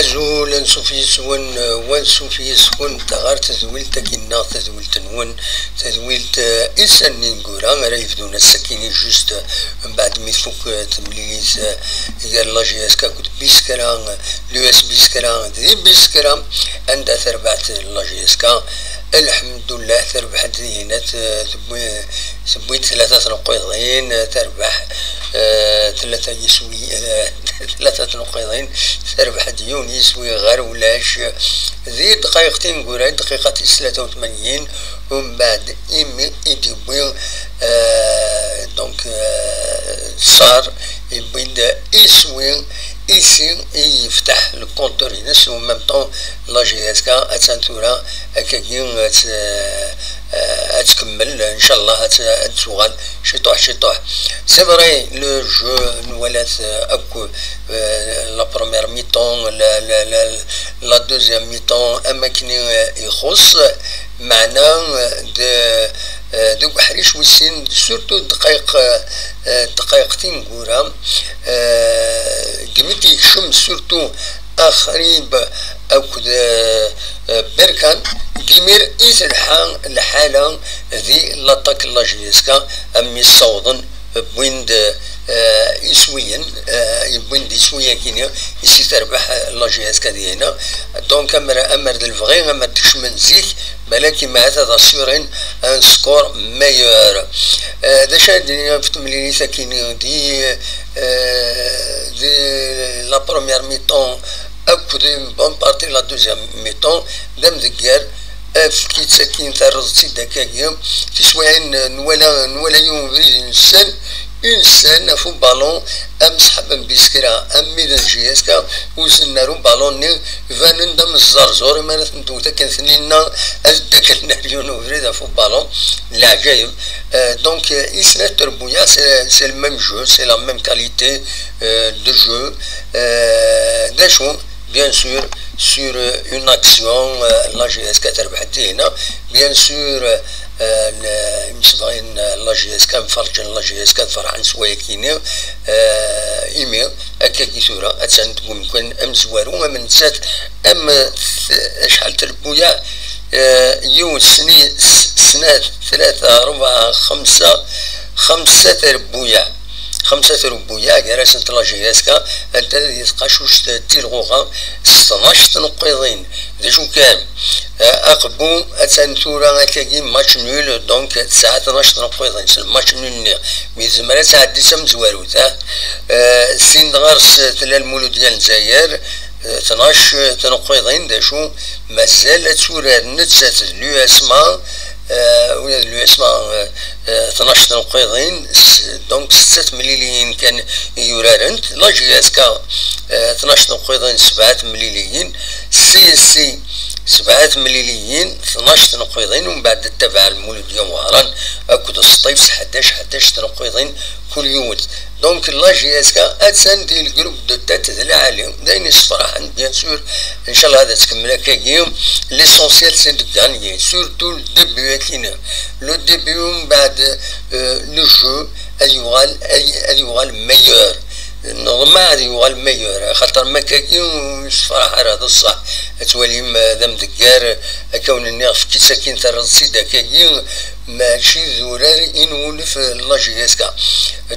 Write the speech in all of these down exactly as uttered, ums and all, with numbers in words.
Azul, ansuf yes-wen, wa ansuf yes-kent ɣer tedwilt-agi-nneɣ, tadwilt-nwen, tadwilt, eh, Isallen ineggura, ara yebdun ass-agi-ni juste, eh, mbeɛd mi tfuk, eh, temlilit, eh, gar la J S K akked Biskra, eh, l'U S Biskra, di Biskra, anda terbeḥ la J S K. Lḥemdullah, terbeḥ-d dinna, eh, tewwi-, tewwi-d tlata tneqqiḍin, eh, terbeḥ, eh, tlata yiswi, eh, tlata tneqqiḍin, terbeḥ-d yiwen yiswi ɣer ulac. Di ddqayeq tineggura, dqiqa tis tlata u tmanyin, umbeɛd imi i d-yewwi, eh, donc, eh, Sar, yewwi-d iswi, isi i yefteḥ le compteur-ines, u même temps la J S K attan tura akkagi ad t-, eh, ad tkemmel, inchallah ad t-, ad tuɣal ciṭuḥ ciṭuḥ. C'est vrai, le jeu, nwala-t, euh, akk, euh, la première mi-temps, la, la, la, la deuxième mi-temps, am akken i, euh, ixuṣ, meɛna, euh, de, euh, deg uḥric wis sin, surtout ddqayeq, euh, ddqayeq tineggura, euh, deg mi d-yekcem surtout Axrib akked, euh, Berkan, deg imir i telḥa lḥala di l'attaque n la J S K, am mi ssawḍen wwin-d, eh, iswiyen, eh, wwin-d iswi-agi-ni, i si terbeḥ, eh, la J S K dihina. Donc, amer, amer d lebɣi, amer d-kecmen zik, balak imahat ad assurin un score meilleur. Eh, d acu ara d-iniɣ ɣef temlilit-agi-ni di, eh, di la première mi-temps, akked une bonne partie la deuxième mi-temps, d amdegger, efk-itt akkin, terreḍ-tt-id akkagi, tiswiɛin, eh, nwala, nwala yiwen ubrid inessen, inessen ɣef ubalun, amseḥab n Biskra, am wid n J S K, uzen ar ubalun-nni, banen-d am zzerẓur, imi ara ten-tewwet akken tninna, ad ddaklen ar yiwen ubrid ɣef ubalun, leɛǧayeb. Euh, donc, euh, i snat trebbuyaɛ, c'est, c'est le même jeu, c'est la même qualité, euh, de jeu. Euh, d acu, bien sûr, sur, euh, une action, euh, la J S K terbeḥ dihina. Bien sûr, euh, euh, le-, imsebɣin, euh, la J S K, mferrǧen la J S K, ferḥen s wayagi-ni, euh, imi, akkagi tura, attan deg umkan amezwaru, am nettat, am t-, acḥal trebbuyaɛ, euh, yiwet, sni-, s-, snat, tlata, rebɛa, xemsa, xemsa trebbuyaɛ. Xemsa trebbuyaɛ gar-asent la J S K, anta di tqacuct d tilɣuɣa s tnac tneqqiḍin. D acu kan, eh, aqbu attan tura akkagi match nul, donc tesɛa tnac tneqqiḍin s match nul-nni. Mi tezmer ad tɛeddi d tamezwarut, ah. Eh, sin ɣer-s tella Lmuludya n Lezzayer, eh, tnac tneqqiḍin, d acu, mazal ad turar nettat d l'U S M A, eh, ula d l'U S M A, eh, eh, tnac tneqqiḍin, s-, donc setta temliliyin kan i yurarent, la J S K, eh, tnac tneqqiḍin, sebɛa temliliyin, C S C, sebɛa temliliyin, tnac tneqqiḍin, umbeɛd ttabaɛ Lmuludya Wehran akked Sṭif s ḥdac, ḥdac tneqqiḍin kul yiwet. Donc, la J S K attan di le groupe de tête d lɛali, d ayen yessefraḥen, bien sûr. Inchallah, ad tkemmel akkagi. L'essentiel, c'est de gagner, surtout le début, akkin. Le début, umbeɛd, euh, le jeu, ad yuɣal, ad, ad yuɣal meilleur. Neḍmeɛ ad yuɣal meilleur, axaṭer ma akkagi ur yessefraḥ ara, d ṣṣeḥ. Ad twalim, euh, d amdeggar, akka wen-nniɣ, efk-itt akkin, terreḍ-tt-id akkagi, mačči d urar i nwulef la J S K.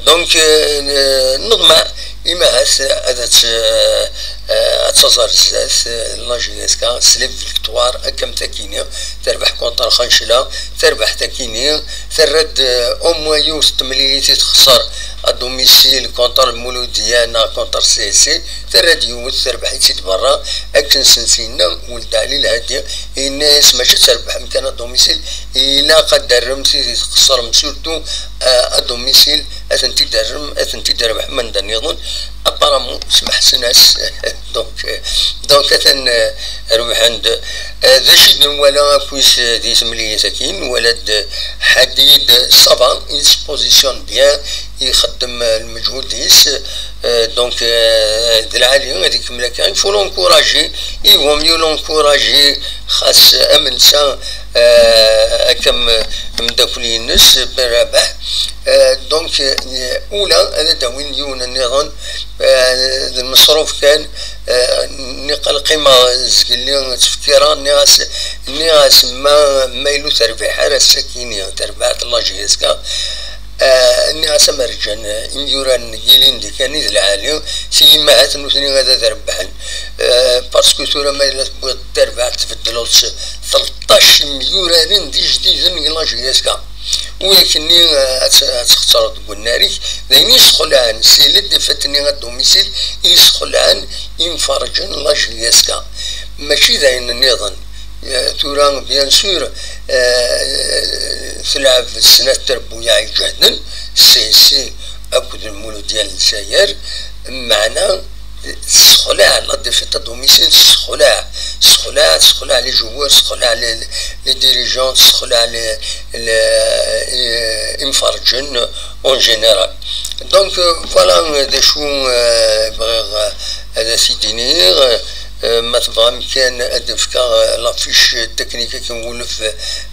Donc, euh, neḍmeɛ, imahat ad tt-, euh, ad taẓ ar zdat, euh, la J S K, s les victoires, akka am takini, terbeḥ contre Xancla, terbeḥ takini, terra-d, euh, au moins yiwet n temlilit i texṣer à domicile contre Lmuludiya neɣ contre C S C, terra-d yiwet, terbeḥ-itt-id berra, akken sen-s-yenna Weld Ɛli Lhadi, yenna-yas mačči ad terbḥem kan à domicile, ilaq ad d-terrem tid i txeṣrem, surtout, euh, à domicile, ad tent-id-terrem, ad tent-id-trebḥem anda nniḍen. Apparemment, smeḥsen-as. Donc, euh, donc, atan, euh, rebḥen-d. Euh, d acu i d-nwala akk-is, euh, di temlilit-agi? Nwala-d Ḥadid Ṣaba, il se positionne bien, ixeddem, euh, lmeǧhud-is, euh, donc, euh, d lɛali, ad ikemmel akka. Il faut l'encourager, il vaut mieux l'encourager, xas am netta, euh, akka am, ameddakel-ines, Ben Rabaḥ. Euh, donc, euh, ula ad d-awin yiwen nniḍen, euh, d lmeṣruf kan, Nniɣ lqima zgelli ttfekkireɣ, nniɣ-as, nniɣ-as ma, ma yella ur terbiḥ ara ass-akini, terbaɛt la J S K. Nniɣ-as am rǧan imyuraren n yilindi kan i d lɛali, s yimi ahat nutni ad, ad rebḥen. Parce que tura ma yella tewwiḍ tarbaɛt tbeddleḍ s tleṭṭac imyuraren d ijdiden n la J S K. Wiyakenni ad txettreḍ deg unnar-ik, d ayen yesxelɛen, si le défaite-nni à domicile i yesxelɛen imferrǧen n la J S K. Mačči d ayen nniḍen. Tura, bien sûr, telɛeb snat trebbuyaɛ iǧehden, C S C akked Lmuludya n Lezzayer, meɛna tessexlaɛ la défaite à domicile, tessexlaɛ, tessexlaɛ, tessexlaɛ les joueurs, tessexlaɛ les, les dirigeants, tessexlaɛ les, les, imferrǧen en général. Donc, voilà d acu bɣiɣ ad t-id-iniɣ. Ma tebɣam kan ad d-fkeɣ la fiche technique akken wulef,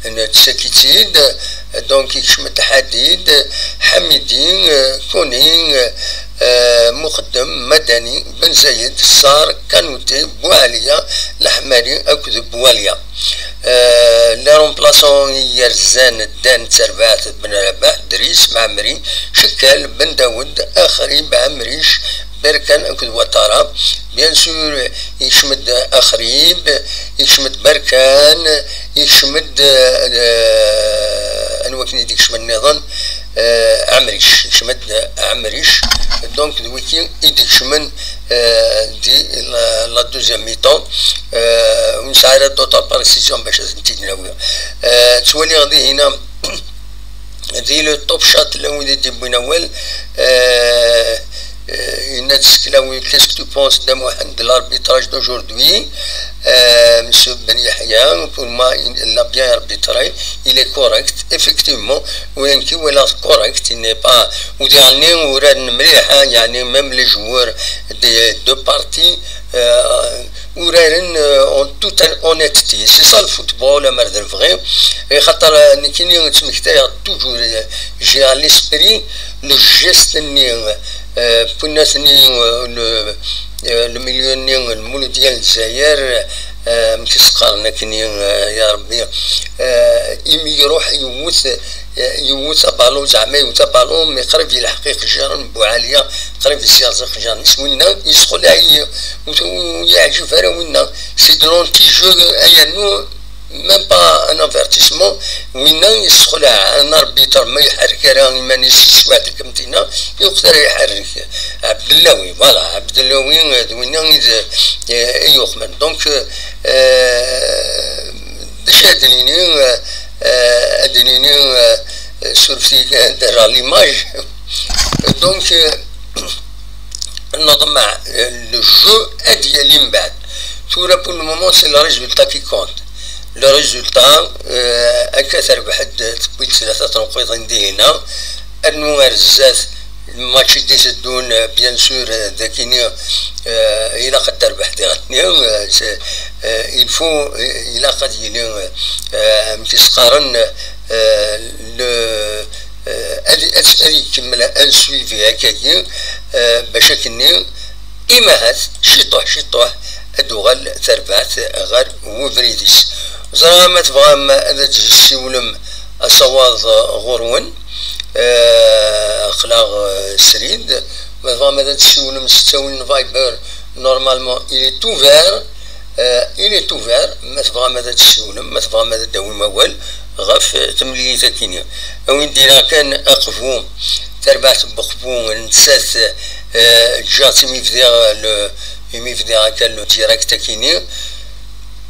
nettak-itt-id. Donc, ikcem-d Ḥadid, Ḥamidi, Kuni, Muqeddem, Madani, Ben Zayed, Sar, Kanute, Buɛaliya, Leḥmari akked Buwaliya. Les remplaçants i yerzan ddan d tarbaɛt: Ben Rabaḥ, Dris, Mɛemri, Cekkal, Ben Dawed, Axrib, Ɛemric, Berkan akked Watara. Bien sûr, ikcem-d Axrib, ikcem-d Berkan, ikcem-d, anwa akken i d-ikecmen nniḍen? Ɛemric, ikcem-d Ɛemric. Donc d wiki i d-ikecmen di la deuxième mi-temps. Ur nesɛi ara d'autres précisions bac ad tent-id-nawi. Ttwaliɣ dihina di le top chat, llan wid i d-yewwin awal. Yenna-d Seklawi: qu'est-ce que tu penses de Mohamed, de l'arbitrage d'aujourd'hui? Monsieur Ben Yahya: pour moi, il a bien arbitré, il est correct, effectivement. Ur yenki wala correct, il n'est pas, ur d-yeɛni uraren mliḥ, yeɛni même les joueurs des deux parties uraren en toute honnêteté. C'est ça le football, amer d lebɣi. Xaṭer nekkini ttmektayeɣ toujours, j'ai à l'esprit le geste-nni, wwin-as-nni, le milieu-nni n Lmuludya n Lezzayer, amek i s-qqaren akkenni, ya Rebbi, imi iruḥ yewwet, yewwet abalun, zeɛma yewwet abalun, mi qrib yelḥeq iqejjiren n Buɛaliya, qrib yesserẓ iqejjiren-is, winna yesxelɛeɣ-iyi, ur yeɛǧib ara winna, c'est de l'anti-jeu, ayannu, même pas un avertissement. Winna yesxelɛeɣ, un arbitre ma iḥerrek ara iman-is, yesweɛd-ikem tinna, yuqet ara iḥerrek. Ɛebdellawi, voilà, Ɛebdellawi d winna i d, i yuqmen. Donc, d acu ad d-nini, ad d-nini, surfet-iyi kan ad rreɣ l'image. Donc, neḍmeɛ, le jeu ad yali mbeɛd. Tura, pour le moment, c'est le résultat qui compte. Le résultat, akka terbeḥ-d, tewwi-d tlata tenqiḍin dihina, rnu ar zdat, match i d-iteddun, bien sûr, dagini ilaq ad terbeḥ diɣenni. Il faut, ilaq ad yili, amek i s-qqaren, le, ad, ad, ad ikemmel un suivi akkagi, bac akkenni, imahat, ciṭuḥ, ciṭuḥ, ad d-tuɣal terbaɛt ɣer webrid-is. Ẓriɣ ma tebɣam ad d-tessiwlem asawaḍ ɣur-wen, aql-aɣ srid. Ma tebɣam ad d-tessiwlem s ttawil n Viber, normalement, il est ouvert. Il est ouvert, ma tebɣam ad d-tessiwlem, ma tebɣam ad d-tawim awal ɣef temlilit-agi-nni. Awin-d ila kan aqbu, tarbaɛt n uqbu, nettat, ǧǧiɣ-tt imi bdiɣ le, imi bdiɣ akka le direct-agi-nni.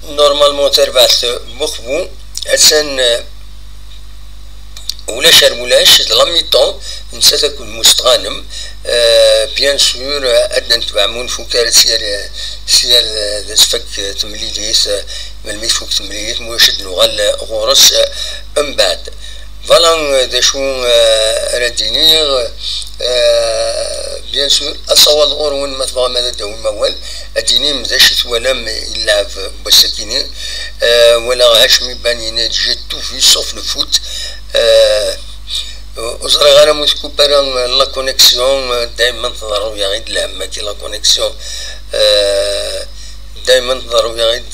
Normalement, tarbaɛt n uqbu, attan, ulac ar ulac, d la mi-temps, nettat akked Mustɣanem. Bien sûr, ad d-netbeɛ, ma ur nfuk ara s yal, s yal, d asfak temlilit, melmi tfuk temlilit, ma ulac ad d-nuɣal ɣur-s mbeɛd. Voilà d acu ara d-iniɣ. Bien sûr, asawaḍ ɣur-wen, ma tebɣam ad d-tawim awal, ad d-tinim d acu i twalam i llɛeb n wass-agi-nni. Walaɣ Hacmi Ban yenna-d: j'ai tout vu sauf le foot. Ur ẓriɣ ara ma tkupp ara la connexion, daymen tḍerru-yaɣ-id lhemm-agi, la connexion. Tḍerru-yaɣ-id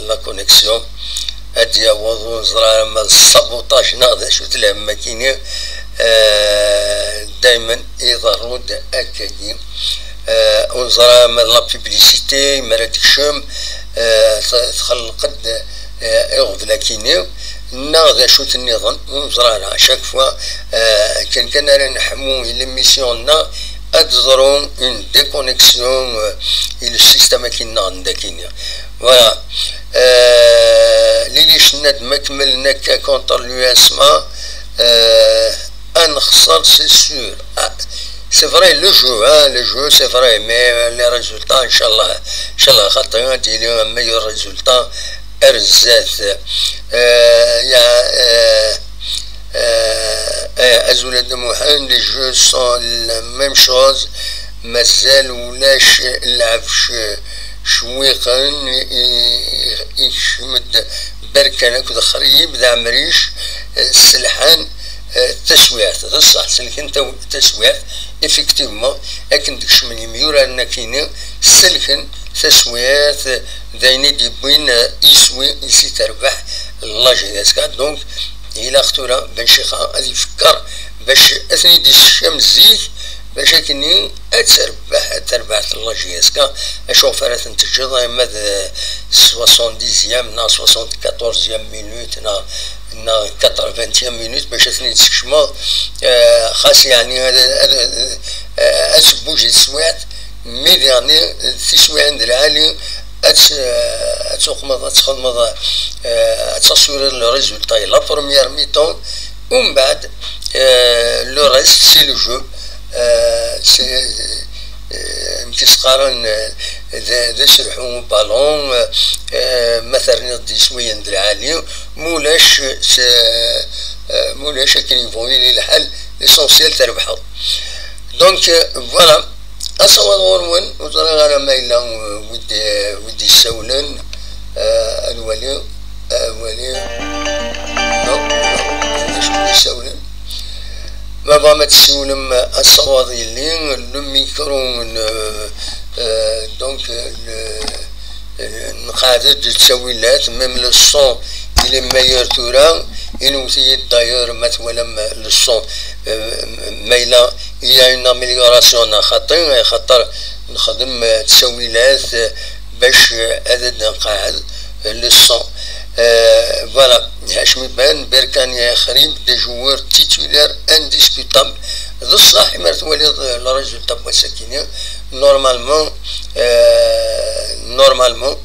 la connexion, ad d-yaweḍ ur neẓri ara ma d sabotage neɣ d acu-t lhem akini. Daymen iḍerru-d akkagi. Ur neẓri ara ma d la publicité mi ara d-tekcem, txelleq-d iɣeblan akini, neɣ d acu-t nniḍen, ur neẓri ara. Chaque fois, akken kan ara neḥmu i l'émission-nneɣ, ad teḍru une déconnexion i le système akini-nneɣ n dakini. Voilà. Lili cenna-d ma kemmlen akka contre l'U S M A, ad nexṣer, c'est sûr. C'est vrai, le jeu, hein, le jeu, c'est vrai, mais les résultats, inchallah, inchallah, xaṭi ad d-yili un meilleur résultat ar zdat. Ya, azul a Dda Muḥend, les jeux sont la même chose, mazal ulac lɛeb cwiqen, ikcem-d Berkan akked Xrib d Ɛemric, selḥan taswiɛt, d ṣṣeḥ, selken taswiɛt, effectivement, akken d-kecmen yimyuraren akini, selken taswiɛt, d ayen i d-yewwin iswi i si terbeḥ la J S K. Donc, ilaq tura Ben Chixa ad ifekker bac ad ten-id-issekcam zik, bac akkenni ad terbeḥ, ad terbeḥ la J S K. Acuɣef ara ten-teǧǧeḍ arma d soixante-dixième neɣ soixante-quatorzième minute neɣ neɣ quatre-vingtième minute bac ad ten-id-tsekcmeḍ? Xas yeɛni ad tebbuj teswiɛt, mi diɣni tiswiɛin d lɛali ad tuqmeḍ, ad txedmeḍ, ad tassureḍ le résultat i la première mi-temps, umbeɛd le reste c'est le jeu. Amek i s-qqaren, d aserḥu n ubalun, ma terniḍ-d iswiyen d lɛali, mulac, mulac akken yebɣu yili lḥal, l'essentiel trebḥeḍ. Donc, voilà, asawaḍ ɣur-wen, ur ẓriɣ ara ma yella wid d-yessawlen, ad wali, ad wali, non, non, d acu d-yessawlen. Ma bɣam ad tessiwlem, asawaḍ yelli, le micro, donc, nqeɛd-d ttawilat, même le son il est meilleur tura. Inwet-iyi-d d'ailleurs ma twalam le son, ma yella il y a une amélioration neɣ xaṭi, axaṭer nexdem ttawilat bac ad d-nqeɛd le son. Voilà, Hacmi Ben, Berkani, Xrib, des joueurs titulaires indiscutables. D ṣṣeḥ, imi ara twaliḍ le résultat n wass-akini, normalement, normalement,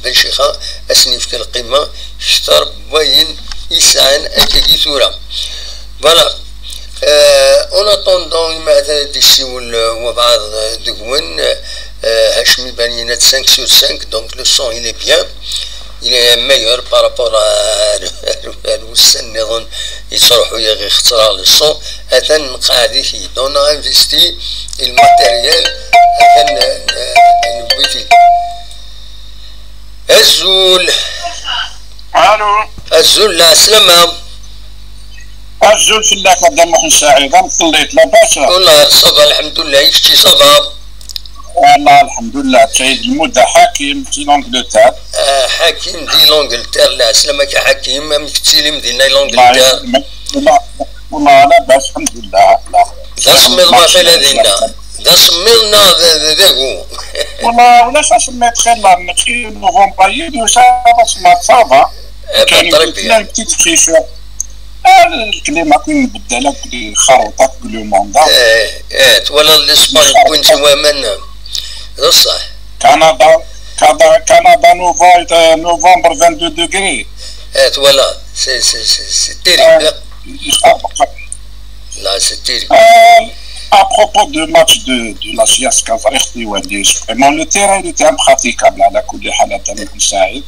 Ben Chixa ad sen-yefk lqima kter n wayen i sɛan akkagi tura. Voilà. En attendant, imi ad d-yessiwel wabɛaḍ deg-wen, Hacmi Ben yenna-d cinq sur cinq, donc le son il est bien, il est meilleur par rapport à, à l'ussan-nniḍen yettruḥu-yaɣ ixeṣṣer le son. Atan nqeɛd-it-id, on a investi le matériel, atan newwi-t-id. Azul. Allô. Azul, lɛeslama. Azul fell-ak a Dda Muḥend Saɛid, amek telliḍ, labas? Wallah, ça va, lḥemdullah, i kečči, ça va? Wallah, lḥemdullah, Saɛid Lmuda Ḥakim, di l'Angleterre. Ah, Ḥakim, di l'Angleterre, lɛeslama-k a Ḥakim, amek tettilim dinna di l'Angleterre? Wallah, labas, lḥemdullah. D asemmiḍ waqila dinna. D asemmiḍ neɣ d, d, d agu? Wallah, ulac asemmiḍ xilla, mačči novembre-agi, d usaɣ asemmiḍ, ça va. Eh ben, très bien. Une petite fraîcheur. Ah, le climat qui est بدل, qui est خرب, le monde. Eh, eh, twalaḍ l'Espagne, wwin-tt waman. D ṣṣeḥ. Canada, Canada, Canada, novembre, novembre, vingt-deux degrés. Eh, twalaḍ, c'est, c'est, c'est, c'est terrible. Là, c'est terrible. Euh, à propos du match de, de la C S K, vraiment, le terrain, il était impraticable, على كل حال, à Dda Muḥend Saɛid.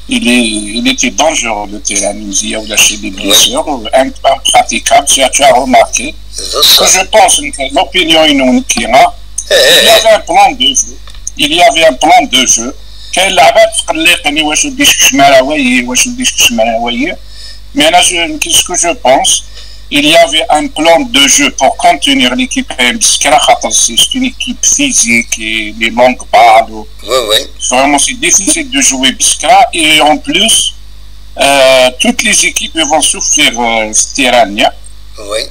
Il est, il était dangereux, le terrain, il y a eu des blessures, im-, impraticable, tu as, tu as remarqué. Ce que je pense, l'opinion, il y avait un plan de jeu. Il y avait un plan de jeu. كاين لعبات تقلقني، واش ودي شكشمه راه وي، واش ودي شكشمه راه وي. Mais là, je, qu'est-ce que je pense? il y avait un plan de jeu pour contenir l'équipe Beskra, خاطر c'est une équipe physique et les longues balles. Oui, oui. Vraiment, c'est difficile de jouer Beskra. Et en plus, euh, toutes les équipes vont souffrir euh, ce terrain. Oui.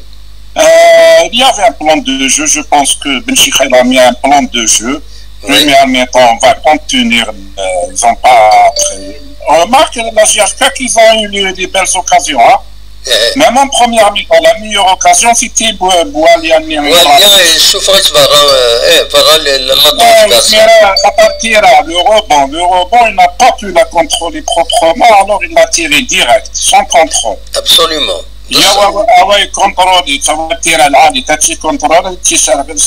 Euh, il y avait un plan de jeu. Je pense que Ben Chikha, il a mis un plan de jeu. Oui. Première mi-temps, on va contenir. Euh, ils n'ont pas. Remarque, la J H K, qu'ils ont eu des belles occasions. Hein. Même en première mi-temps, la meilleure occasion, c'était Boualiani. Boualiani, il souffrait, il va rentrer. Le rebond, le rebond, il n'a pas pu la contrôler proprement, alors il l'a tiré direct, sans contrôle. Absolument. Il a contrôlé, ça va tirer à l'âne, il a contrôlé, il s'est servi, il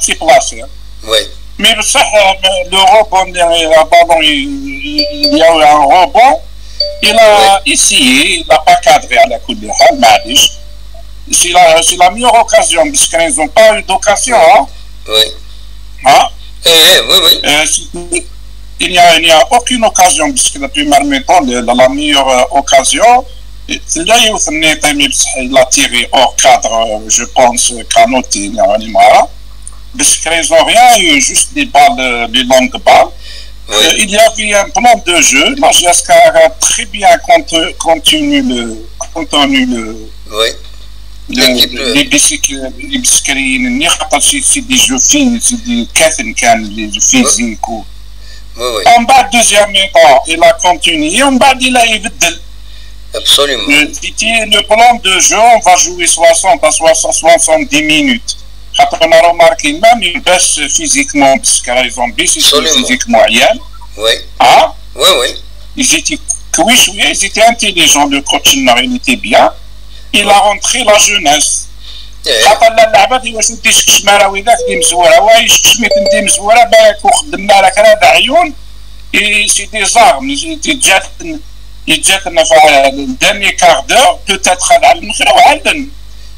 s'est placé. Oui. Mais ça, le rebond, le ballon, il y a eu un rebond. Il a essayé, il n'a pas cadré à la coupe de Hal, معليش. C'est la, c'est la meilleure occasion, parce qu'ils n'ont pas eu d'occasion. Hein. Oui. Hein. Eh, eh, oui, oui. Euh, il n'y a, il n'y a aucune occasion, parce que la première mi-temps, la, la meilleure euh, occasion, c'est là où il a tiré hors cadre, euh, je pense, Kanouté, il y a un parce qu'ils n'ont rien eu, juste des balles, euh, des longues balles. Oui. Euh, il y avait un plan de jeu. La J S K a très bien contenu le, contenu le, oui. Le, les bicycles, les bicycles, c'est des jeux physiques, c'est des cathins, les jeux physiques. Oui. Oui, oui. En bas, deuxième mi-temps, il a continué. En bas, il a évité. Absolument. Euh, c'était le plan de jeu, on va jouer soixante à soixante, soixante-dix minutes. Après, on a remarqué même une baisse physiquement, parce qu'ils ont baissé physiquement. Oui. Hein? Oui, oui. Ils étaient, oui, ils étaient intelligents, le coach, il était bien. Il a rentré la jeunesse. خاطر اللعبات واش نديش كشماره وذاك دي مزوره وايش كشميت ندي مزوره بالك وخدمنا لك راه عيون. Et c'est des armes. Ils étaient جات يجاتنا في le dernier quart d'heure, peut-être هذا على المخرة وعندن.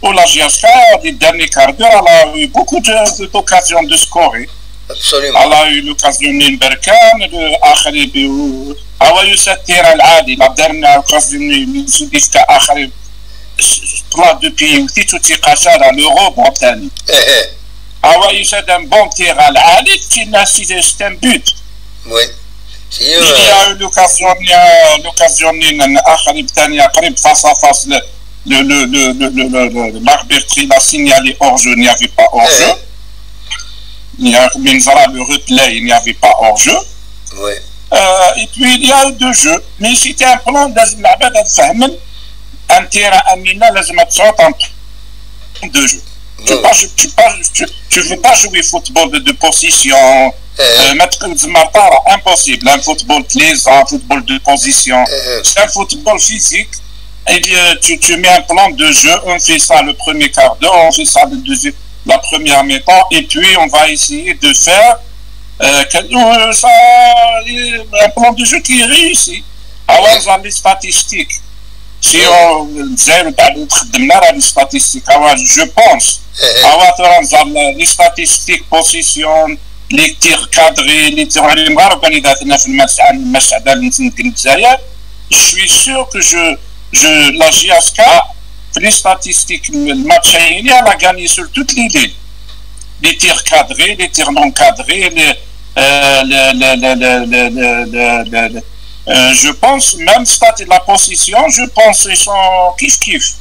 ولا جياسكا, le dernier quart d'heure, elle a eu beaucoup de, de, d'occasions de scorer. Absolument. Elle a eu l'occasion من بركان, de آخر يبيو, أوا يسا التيرا العالي, la dernière occasion من سوديسكا آخر plat de pied, وتيتو تيقاشارا, le rebond تاني. إيه، إيه. أوا يسا d'un bon tir العالي, c'est un but. Oui. Il y a eu l'occasion, l'occasion, face à face, le, le, le, le, le, le, le, le, l'arbitre, il a signalé hors-jeu, il n'y avait pas hors-jeu. Il y a, من زرا le replay, il n'y avait pas hors-jeu. Oui. Euh, et puis, il y a eu deux jeux. Mais c'était un plan, لازم العباد تفهم, un terrain à mina, لازم تصوت en deux jeux. Tu ne peux pas, tu, tu, tu, tu veux pas jouer football de, de position. Euh, ما تقدر تزمر طارة, impossible. Un football plaisant, un football de position. C'est un football physique. Et, euh, tu, tu mets un plan de jeu, on fait ça le premier quart d'heure, on fait ça le deuxième, la première mi-temps, et puis on va essayer de faire euh, que, euh, ça, un plan de jeu qui réussit. Alors, dans les statistiques, si on, les statistiques, je pense, les statistiques, position, les tirs cadrés, les tirs, les marques, je suis sûr que je, je, la J S K, les statistiques, le match, il a gagné sur toutes les lignes. Les tirs cadrés, les tirs non cadrés, les, euh, le, le, le, euh, je pense, même stade de la possession, je pense, ils sont kiff kiff.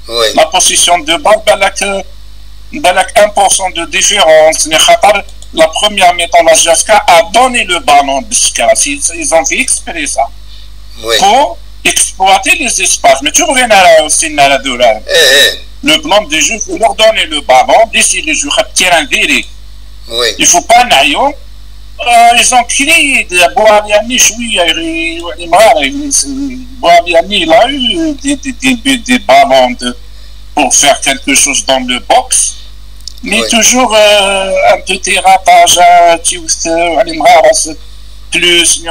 Oui. La possession de balle, بالك, بالك un pour cent de différence. La première mi-temps, la J S K a donné le ballon. Ils, ils ont fait exprès ça. Oui. Pour exploiter les espaces. Mais tu reviens à la, aussi, à la, le plan de jeu, il faut leur donner le ballon, laisser les joueurs tirer un viré. Oui. Il ne faut pas نعيو. Euh, ils ont créé des Boualiani, oui, Boualiani, il a eu des, des, des, des ballons de, pour faire quelque chose dans le box. Mais oui. Toujours euh, un petit ratage, un petit plus,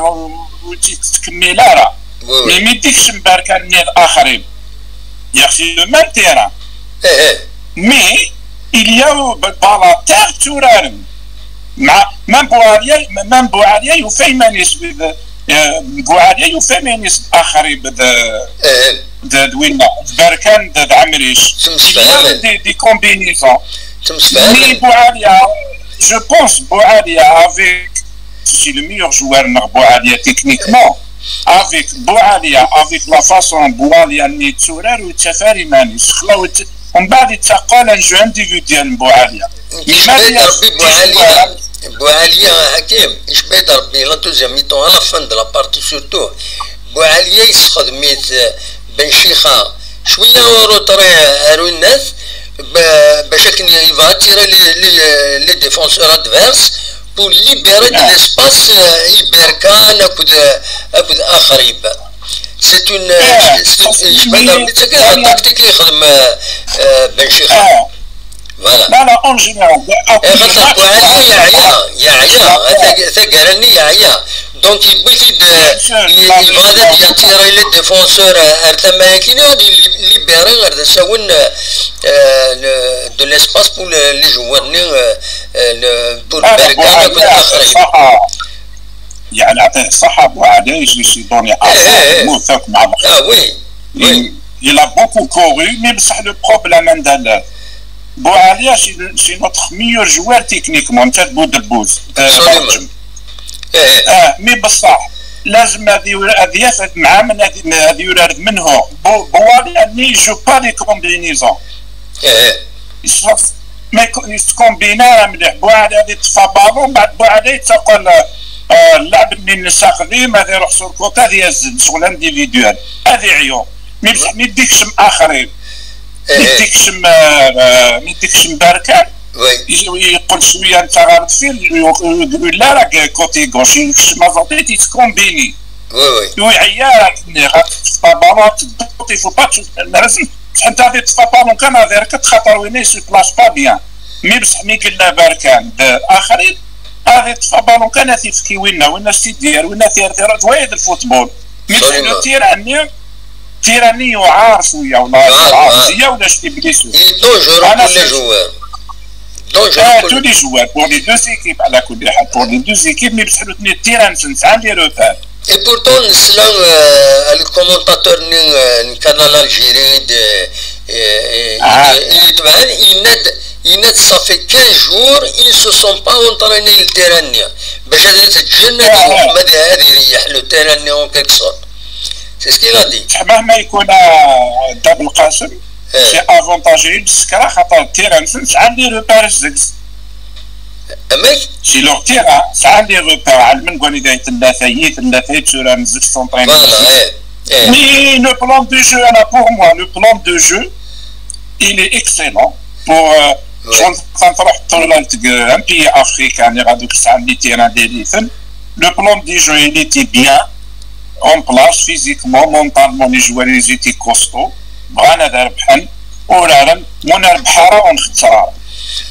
mais là, oui, oui. Mais ميديكش مباركة النيل آخرين. C'est le même terrain. Mais il y a eu balle à terre, tu vois. Même Bouaria, même Bouaria, il fait manis. Bouaria, il fait manis آخرين. d, d winna, d Berkan d, d Ɛemric. Il y a des, des combinaisons. Mais Boualia, je pense, Boualia avec, c'est le meilleur joueur, Boualia, techniquement. Avec Boualia, avec la façon Boualia n yetturar, ur yettaf ara iman-is. Xla ur yettaf. Umbeɛd yettaqal un jeu individuel n Boualia. Yecba-d Rebbi Boualia. Boualia, Hakim, yecba-d Rebbi, la deuxième mi-temps, à la fin de la partie surtout. Boualia yessexdem-it, euh, Ben Chixa cwiya en retrait, euh, ar unat, ba-, bac akken yebɣa ad tirer les, les, les défenseurs adverses pour libérer de l'espace, euh, i Berkan akked, euh, akked Axrib. C'est une, euh, c'est une, yecba-d Rebbi, d tagi d la tactique i yexdem, euh, euh, Ben Chixa. Voilà. Non, non, en général. Axaṭer Boualia yeɛya, yeɛya, tag-, taggara-nni yeɛya. Donc yewwi-t-id, euh, yebɣa ad d-yattirer les défenseurs, euh, ar tama-agi, ad libérer, ad as-awen, euh, euh, le, de l'espace pour le, les joueurs-nni, euh, euh, le, pour Berkan akked Axrib. يعني يعطيه الصحة، Boualia يجي يدوني أعصاب يموت هاك مع الآخر. Ah oui, oui. Il a beaucoup couru, mais بصح le problème عندنا Boualia c'est, c'est notre meilleur joueur techniquement, نتا بودبوز. Absolument. Mais بصح لازم هذه هذه ياخذ مع من هذه هذه يراد منه. Boualia ne joue pas les combinaisons. ما يتكومبينا مليح. Boualia هذه تطفى بالون، بعد Boualia يتقل، آه، اللعب منين نساق ذي ما يروح سور كوتا، هذه يزن شغل individuel. هذه عيون. Mais بصح ما يديكش من آخرين. ما يديكش من، آه، ما يديكش من باركان. يقول شوية أنت غلط فيه، يقول لا، راك كوتي غوش، يكشم زونتي تيتكومبيني. ويعيا راك غتطفى بالون، تدوطي فو باتش، لازم حتى غادي تطفى بالون كان هذا راك تخاطر وين يسو بلاص با بيان. Mais بصح مي قلنا باركان بآخرين، غادي تطفى بالون كان تيفكي وينا، وينا سيدير، وينا تير تير، توايد الفوتبول. Mais بصح لو تيران، تيران يعار شوية ولا يعار شوية ولا شتي بليسو. Il est dangereux pour les joueurs. Dangereux pour tous les joueurs, pour les deux équipes, على كل حال، pour les deux équipes, mais بصح لو تني تيران سنس عندي روبار. Et pourtant, nesla, euh, le commentateur n, euh, n Canal Algérie, de, euh, il est, il est, il est, il est, ça fait quinze jours, ils se sont pas entraînés le terrain. باش هذا تتجنن، هذه يريح له le terrain en quelque sorte. C'est ce qu'il a dit. بصح مهما يكون، آه، داب القاسم، c'est avantageux للسكرة، خاطر التيران سنس عندي روبار الزكز. امك؟ C'est leur terrain, ça عندي روبار، على من قولي دايت اللاثايي، اللاثايي تسورا الزكز سونطرين. Voilà. Mais le plan de jeu, أنا pour moi, le plan de jeu, il est excellent pour, euh, شغل تروح تطلع un pays africain، اللي غادوك ساعة les terrains ديالي. Le plan de jeu, il était bien en place, physiquement, mentalement, les joueurs, ils étaient costauds. بغانا ذا ربحن، ورارن، ونا ربحارة ونخسرارة.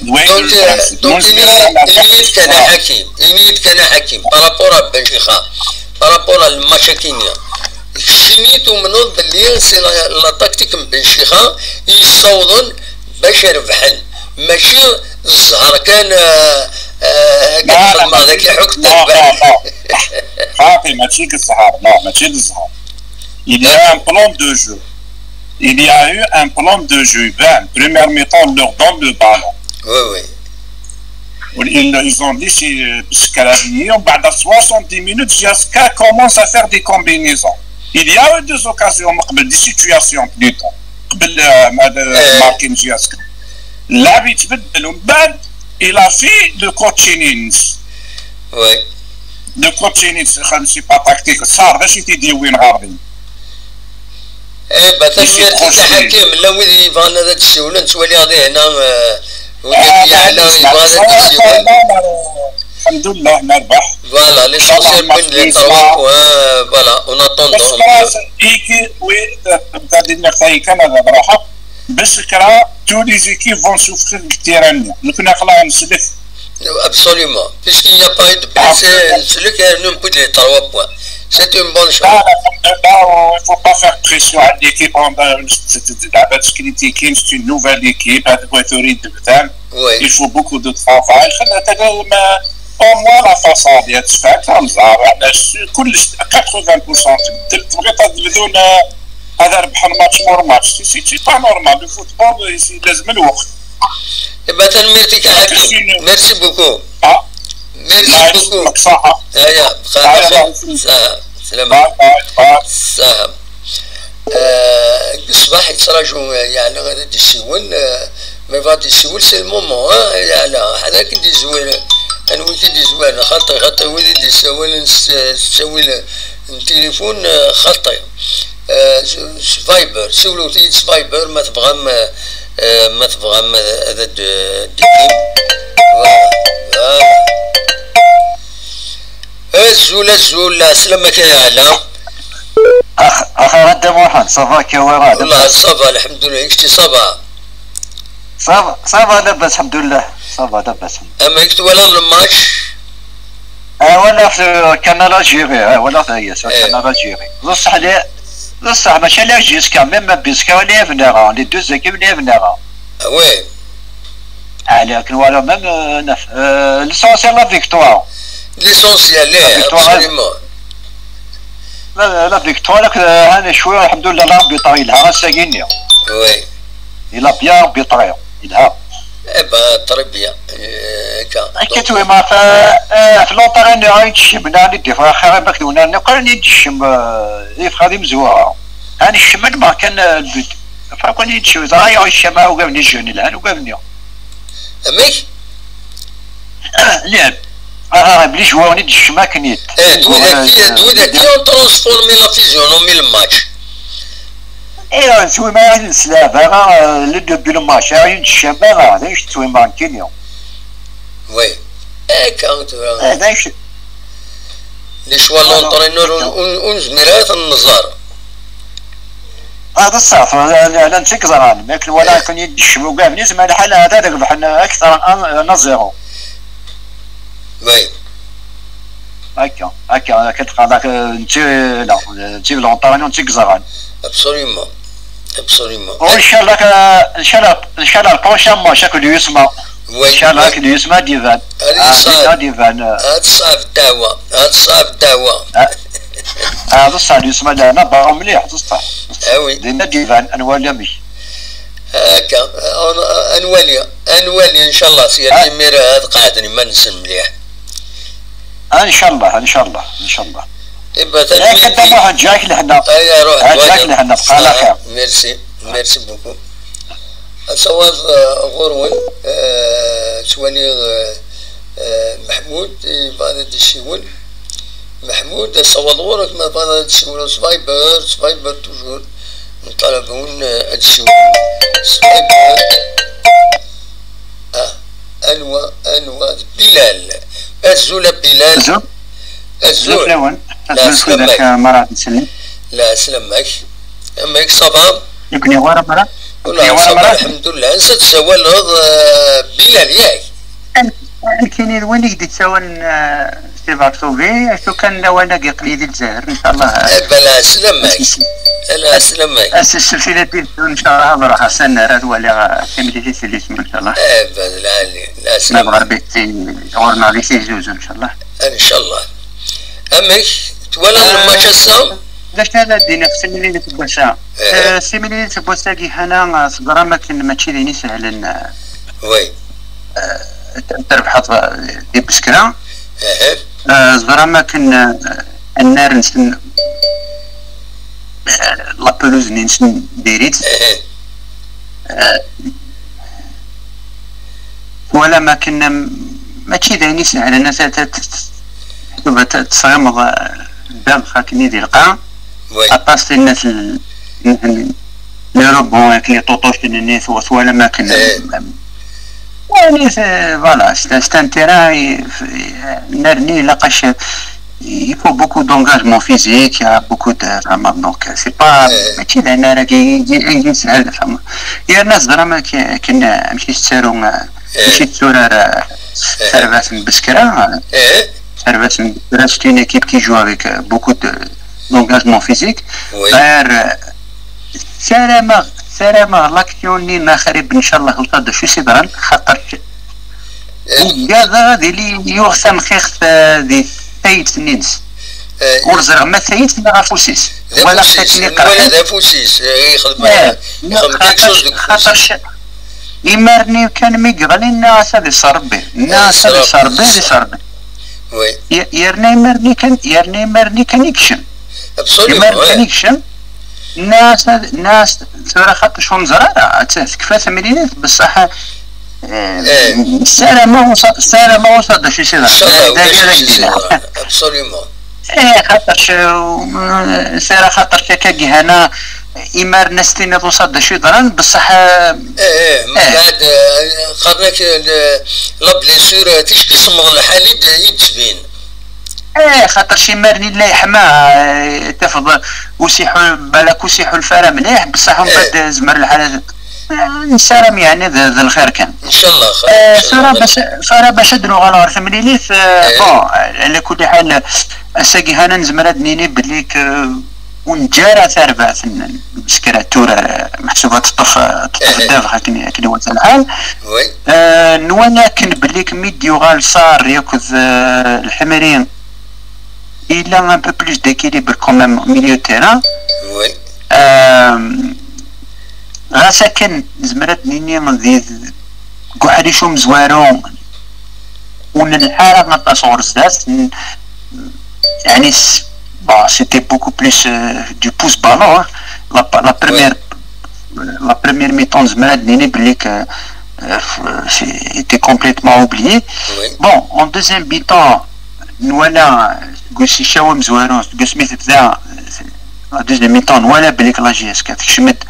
Donc, euh, donc, il est, il est كان حكيم، il est كان حكيم, par rapport à Benfica, par rapport à الماتش كينيا. شني تؤمنوا باللي c'est la, la tactique من بنشيخة يصوضن باش يربحن، ماشي الزهر كان، آه، آه، كتخدم هذاك يحك التربح. خاطي ماشي الزهر، لا، ماشي الزهر. Il y a un plan de jeu. Il y a eu un plan de jeu. Ben, première mi-temps, on leur donne le ballon. Oui, oui. Ils, ils ont dit c'est, euh, Scravier. ومن بعد soixante-dix minutes, Jiaska commence à faire des combinaisons. Il y a eu des occasions, des situations plutôt. قبل، آه، هذا ماركين جياسكا. اللعب يتبدل ومن بعد il a fait le coaching. Oui. Le coaching, c'est pas tactique. صار باش يتيدي وين غاربين. ايه، بثمير تحكيم، لا وين يبغى هذا الشيء، ولا نتولي هذه هنا، آه، ولا آه، يبغى هذا الشيء. الحمد لله نربح. Voilà, l'essentiel, win les trois points, voilà, en attendant. Parce que là, c'est équipe, oui, euh, Canada, بصح كرا, tous les équipes vont souffrir du terrain. Donc, نقلا نسلك. Absolument. Puisqu'il n'y a pas eu de blessés, celui qui a nous pris les trois points. C'est une bonne chose. Là, là, là, il faut pas faire pression à l'équipe. On va, c'est, c'est, c'est, c'est une nouvelle équipe, avec Guethrie de Vital. Oui. Il faut beaucoup de travail. خلينا نتكلم، آه، au moins la façade, il y a quatre-vingts pour cent, تبغي تبدون، آه، ad rebḥen match mur match. C'est, c'est pas normal. Le football, c'est, لازم الوقت. Iba tanemmirt-ik a Hakim. Merci beaucoup. Ah, Merci beaucoup. صحة. Aya, Aya, bxir. merci. Saha, selama. Bye, bye, bye. Saha. Eh, ṣṣbeḥ yettraǧu, eh, yeɛni ad d-yessiwel, eh, ma yebɣa ad d-yessiwel, c'est le moment, hein, yeɛni, ḥader ad k-d-yezwir, anwi i k-d-yezwir, xaṭi, xaṭi, wid i d-yessawalen s, s ttawil n tilifun, eh, xaṭi. Eh, s, s Viber, siwlet-iyi-d s Viber, ma tebɣam, eh, eh, ma tebɣam ad, ad, ad d-, d-, d-, voilà. Voilà. Azul, azul, ɛeslama-k a Yaɛla. Ax, ax, a Dda Muḥend, ça va, kawara? Wallah, ça va, lḥemdullah, i kečči ça va? Ça va, ça va, labas, lḥemdullah. Ça va, labas. Amek twalaḍ le match? Ah, walaɣ-t, euh, Canal Algérie, ah, walaɣ-t, ah, yes, Eh. Canal Algérie. D ṣṣeḥ li, d ṣṣeḥ, mačči l'Algérie, quand même, parce que les venera, les deux équipes les venera. Ah ouais. Ah, لكن voilà, même, euh, naf, euh, l'essentiel, la victoire. L'essentiel, La eh, victoire, absolument. La, la victoire, là, euh, أنا شوية، الحمد لله، l'arbitre, il a renseigné. Oui. Il a bien arbitré, il a. Eh ben, très bien. Eh, ka. Akka tura, ma fa, eh, في l'entraîneur, ayen tcemmen, ayen d-yeffeɣ, axir, ma k-d-wwin, ayen akk ayen d-tcem, eh, yeffeɣ d imezwura. Ayen ccemmen, ma kan, eh, le but. Fa, ayen d-tcem, ẓra, ayen ccem, ah, ugaven-nni, jeune, lhan, ugaven-nni. Amek? Lɛeb. Ah, ah, les joueurs, ayen d-tcem, akken. Eh, d widak i, d widak i ont transformé la physionomie le match. Eh, tura ma ayen s lɛeb, ah, eh, le début le match, ayen ccem, ah, d ayen ccem, akken. Oui. Eh, ka, tura. Eh, d ayen ccem. Les choix de l'entraîneur, ur, ur, ur nezmir ara ad ten-nẓer. Ah, d ṣṣeḥ, la, la, la, netta i yeẓran, ma akken wala akken i d-ccem ugaven-nni, zmer lḥal ad rebḥen akteṛ un, un zéro. Oui. Akka, akka, akka teqqar, dak, eh, netta, la, netta l'entraîneur, netta i yeẓran. Absolument. Absolument. Oh, inchallah, eh, inchallah, inchallah, le prochain match, avec l'U S M A. Oui, Inchallah, oui. avec l'U S M A, ad d-iban. Ad Ah, yeṣṣeɛd. ad d-iban, eh. Ad teṣɛeb ddeɛwa. Ad teṣɛeb ddeɛwa. Ah, d ṣṣeḥ, l'U S M A, la, la, ḍerru mliḥ, d ṣṣeḥ. Ah oui. Dinna ad d-iban, ad nwali amek. Akka, ad, ad nwali, ad nwali, inchallah, si yal imir ad qeɛden iman-nsen mliḥ. Ah, inchallah, inchallah, inchallah. Iba Yak a Dda Muḥend, ǧǧak lehna. Aya, ruḥ, Ah, ǧǧak ǧǧak lehna, bqal axir. Merci, merci beaucoup. Ad tawaḍ, eh, ɣur-wen, eh, ttwaliɣ, eh, eh, Meḥmud, yebɣa ad d-yessiwel. Meḥmud, ad tawaḍ ɣur-k, ma tebɣiḍ ad d-tessiwleḍ s Viber, s Viber toujours. Nṭalab-wen, eh, ad d-tessiwlem s Viber. Ah, anwa, anwa, d Bilal. Azul a Bilal. Azul. Azul. Azul fell-awen. La, Azul selamek. Fell-ak, a Mara Slim. La, selamek. Amek, ça va? Nekni war amara. Wala, Nekni war ça va, amara. Alḥemdulillah. Ansa tsawaleḍ, eh, Bilal, yak? Nekkini d win i k-d-yettawalen, eh, si Varsovie, acu kan lawan-agi aql-i di Lezzayer, inchallah. Eh, bala, selamek. Ala, selamek. Ass n ssebt i d-iddun, inchallah, ad ruḥeɣ s annar ad waliɣ, eh, timlilit i yisem, inchallah. Eh, bala, la, la, Ma selamek. bɣa Rebbi, ɣur-neɣ di Tizi Uzzu, inchallah. Inchallah. Amek? Twalaḍ Eh, lmatch ass-a? D acu ara d-iniɣ s timlilit n wass-a? Eh. Eh, s timlilit n wass-agi, hana, eh, teẓram akken mačči d ayen isehlen, eh, Oui. eh, t-, trebḥeḍ, eh, di Beskra. Eh. Eh, teẓram akken, eh, annar-nsen, eh, la pelouse-nni-nsen diri-tt. Eh. Eh, twalam akken, em, mačči d ayen isehlen, a ta-, ta-, ta-, ta-, ta-, tesɣimeḍ, eh, ddabex akken i di lqaɛ. Oui. Aṭas tinna n, n, n, les rebonds akken iṭuṭucen-nni tw-, twalam akken, Eh. em, yani, c'est, voilà, c'est, c'est un terrain, i, f-, nerni ilaq-ac, il faut beaucoup d'engagement physique, il y a beaucoup de, vraiment, donc, c'est pas, Eh. mačči d ayen ara k-, i, i, i yeshel, fehmeḍ. Yerna teẓram ak-, akken, amek i tettaru, eh, amek i tetturar, eh, tarbaɛt n Beskra, eh, Eh. tarbaɛt n Beskra, c'est une équipe qui joue avec, euh, beaucoup de, d'engagement physique. Oui. Ɣer, eh, ssarameɣ, ssarameɣ l'action-nni n axrib, inchallah, ur d acu i s-yeḍran, xaṭer Eh. ugadeɣ ad yili yuɣ tamxixt, eh, di tayet-nni-ines. Eh. Ur ẓriɣ ma tayet neɣ afus-is. Walaɣ-t akken iqerḥen. D afus-is, eh, yexdem, eh, yexdem quelque chose deg ufus-is. Imar-nni kan mi yeɣli, nniɣ-as ad iṣer Rebbi. Nniɣ-as ad iṣer Rebbi, ad iṣer Rebbi. Yerna imar-nni kan, yerna imar-nni kan ikcem. Imar-nni kan ikcem. Nniɣ-as, nniɣ-as tura xaṭer ur neẓri ara, tekfa temlilit, bessaḥ, eh, ssarameɣ ur s-, ssarameɣ ur s-, d acu i s-yeḍran. Inchallah, d acu i s-yeḍran. Absolument. Eh, xaṭerc, eh, sara xaṭerc akka gihana, imar-nni ad s-tiniḍ usaḍ d acu yeḍran, bessaḥ, eh, eh, mbeɛd, eh, qqaren-ak, eh, la blessure, eh, ticki semmeḍ lḥal i d-, i d-tbin. Eh, xaṭerc imar-nni la yeḥma, eh, tafeḍ usiḥu, balak usiḥu lfara mliḥ, bessaḥ mbeɛd, eh, zmer lḥal ad, eh, nessaram yeɛni d, d lxir kan. Inchallah, xir, eh, inchallah. Sara bac, sara bac ad nuɣal ɣer temlilit, eh, bon, ala kulli ḥal, ass-agi hana nezmer ad nini belli k-, ur neǧǧa ara tarbaɛt n, n Beskra turar, eh, meḥsub ad teṭṭef, eh, teṭṭef ddabex akken, akken iwata lḥal. Eh, nwala akken belli k-, mi d-yuɣal Sarr akked, eh, Lḥemri, il a un peu plus d'équilibre quand même au milieu de terrain. Euh, ɣas akken nezmer ad nini di, deg uḥric umezwaru ur nelḥa ara aṭas ɣer zdat. N-, yani s-, bon, c'était beaucoup plus, euh, du pouce ballon, hein. La, la première, la première mi-temps, nezmer ad nini belli que, euh, c'était complètement oublié. Bon, en deuxième mi-temps, nwala, seg usicaw amezwaru, seg asmi tebda, euh, la deuxième mi-temps, nwala belli que la J S K tekcem-d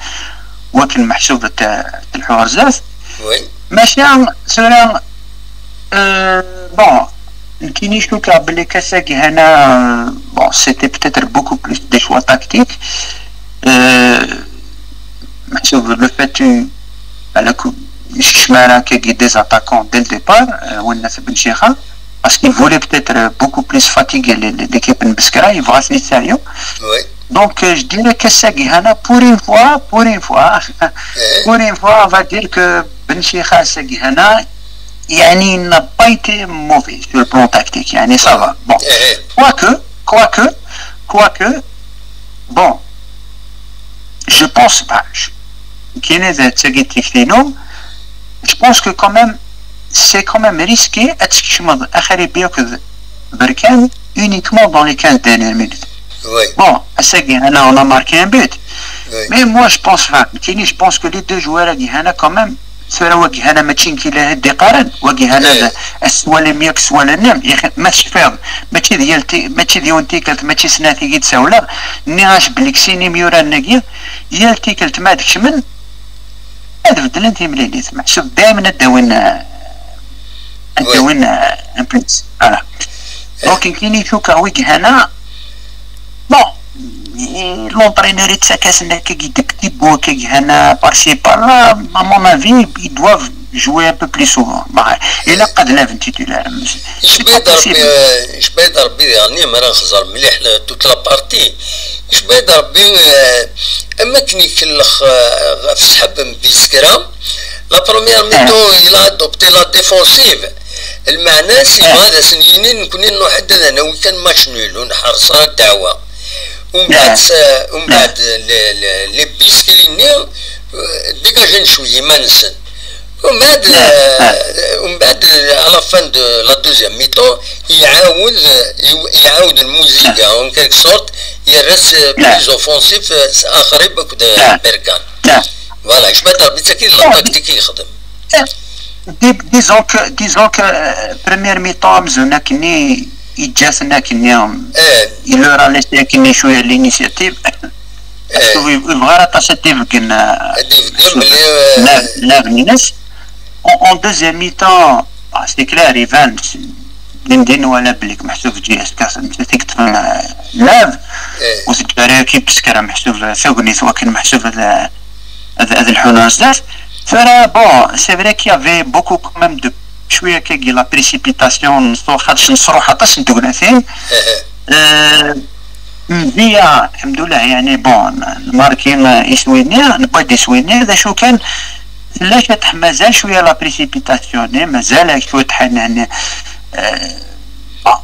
wakken meḥsub ad t-, telḥu ɣer zdat. Maca tura, euh, bon, nekkini cukkeɣ belli que ass-agi hana, euh, bon, c'était peut-être beaucoup plus des choix tactiques. Euh, meḥsub le fait que, ala ku-, yekcem ara akkagi des attaquants dès le départ, euh, Wennat Ben Chixa, parce qu'il voulait peut-être, euh, beaucoup plus fatiguer les, les, l'équipe n Beskra, yebɣa ad ten-yesseɛyu. Donc, euh, je dirais que ass-agi hana, pour une fois, pour une fois, pour une fois, on va dire que Ben Chixa ass-agi hana, yani, il n'a pas été mauvais sur le plan tactique, yani, ça va. Bon, quoique, quoique, quoique, bon, je pense pas, je, kini d tagi tikti-inu, je pense que quand même, c'est quand même risqué ad tkecmeḍ Axaribi akked Berkan uniquement dans les quinze dernières minutes. Bon, ass-agi hana, on a marqué un but. Mais moi, je pense, enfin, kini, je pense que les deux joueurs-agi hana quand même, tura wagi hana mačči nekk i la d-iqqaren, wagi hana d, as-swali myak swala-nni, ma tecfiḍ, mačči d yal ti-, mačči d yiwen tikkelt, mačči snat i yi-d-sawleɣ, nniɣ-as belli k sin imyuraren-agi, yal tikkelt ma ad kecmen, ad beddlen timlilit, meḥsub daymen ad d-awin, eh, ad d-awin, eh, un plus. Voilà. Donc, nekkini cukkeɣ wigi hana, bon, l'entraîneur yettak-asen akkagi des petits bouts akkagi hana par-ci par-là, à mon avis, ils doivent jouer un peu plus souvent. Bah, ilaq ad laven titulaire. Icba-yi-d Rebbi, icba-yi-d Rebbi diɣen, mi ara nxeẓẓer mliḥ la, toute la partie. Icba-yi-d Rebbi, eh, am akken ikellex, eh, ɣef ṣṣḥab n Biskra. La première mi-temps, il a adopté la défensive. Lmeɛna-s, yebɣa ad asen-yini, nekkni nruḥ-d ad nawi kan match nul, ur nḥerreṣ ara ddeɛwa. Umbeɛd, s-, umbeɛd, le, le, les Biskrini, eh, dégagen cwiya iman-nsen. Umbeɛd, eh, umbeɛd, à la fin de la deuxième mi-temps, iɛawed, iw-, iɛawed lmuziga, en quelque sorte, yerra-tt, eh, plus offensif, eh, s Axrib akked, eh, Berkan. Voilà, icba-yi-d Rebbi, d tagi la tactique i yexdem. Di-, disons que, disons que, euh, première mi-temps, amzun akkenni, yeǧǧa-ten akkenni, il leur a laissé akkenni cwiya l'initiative. Parce que yeb-, yebɣa ara aṭas ad d-ibeggen, euh, ad d-ibeggen belli, euh, lab-, lab-nnes. En, en deuxième mi-temps, ah, c'est clair, iban, dindin wala belli meḥsub J S K, nettat i yeṭṭfen, euh, lab. Ur teǧǧa ara akk i Beskra meḥsub, euh, tagnit wakken meḥsub ad, ad, ad lḥun ar zdat. Tura, bon, c'est vrai qu'il y avait beaucoup quand même de, cwiya akkagi la précipitation, xaṭerc nesruḥ aṭas n tegnatin. Euh, Mbiya, alḥemdulillah, yani, bon, nmarki, euh, iswi-nni, newwi-d iswi-nni, d acu kan, tella cwiṭ, mazal cwiya la précipitation, mazal cwiṭ, yani, euh, bon.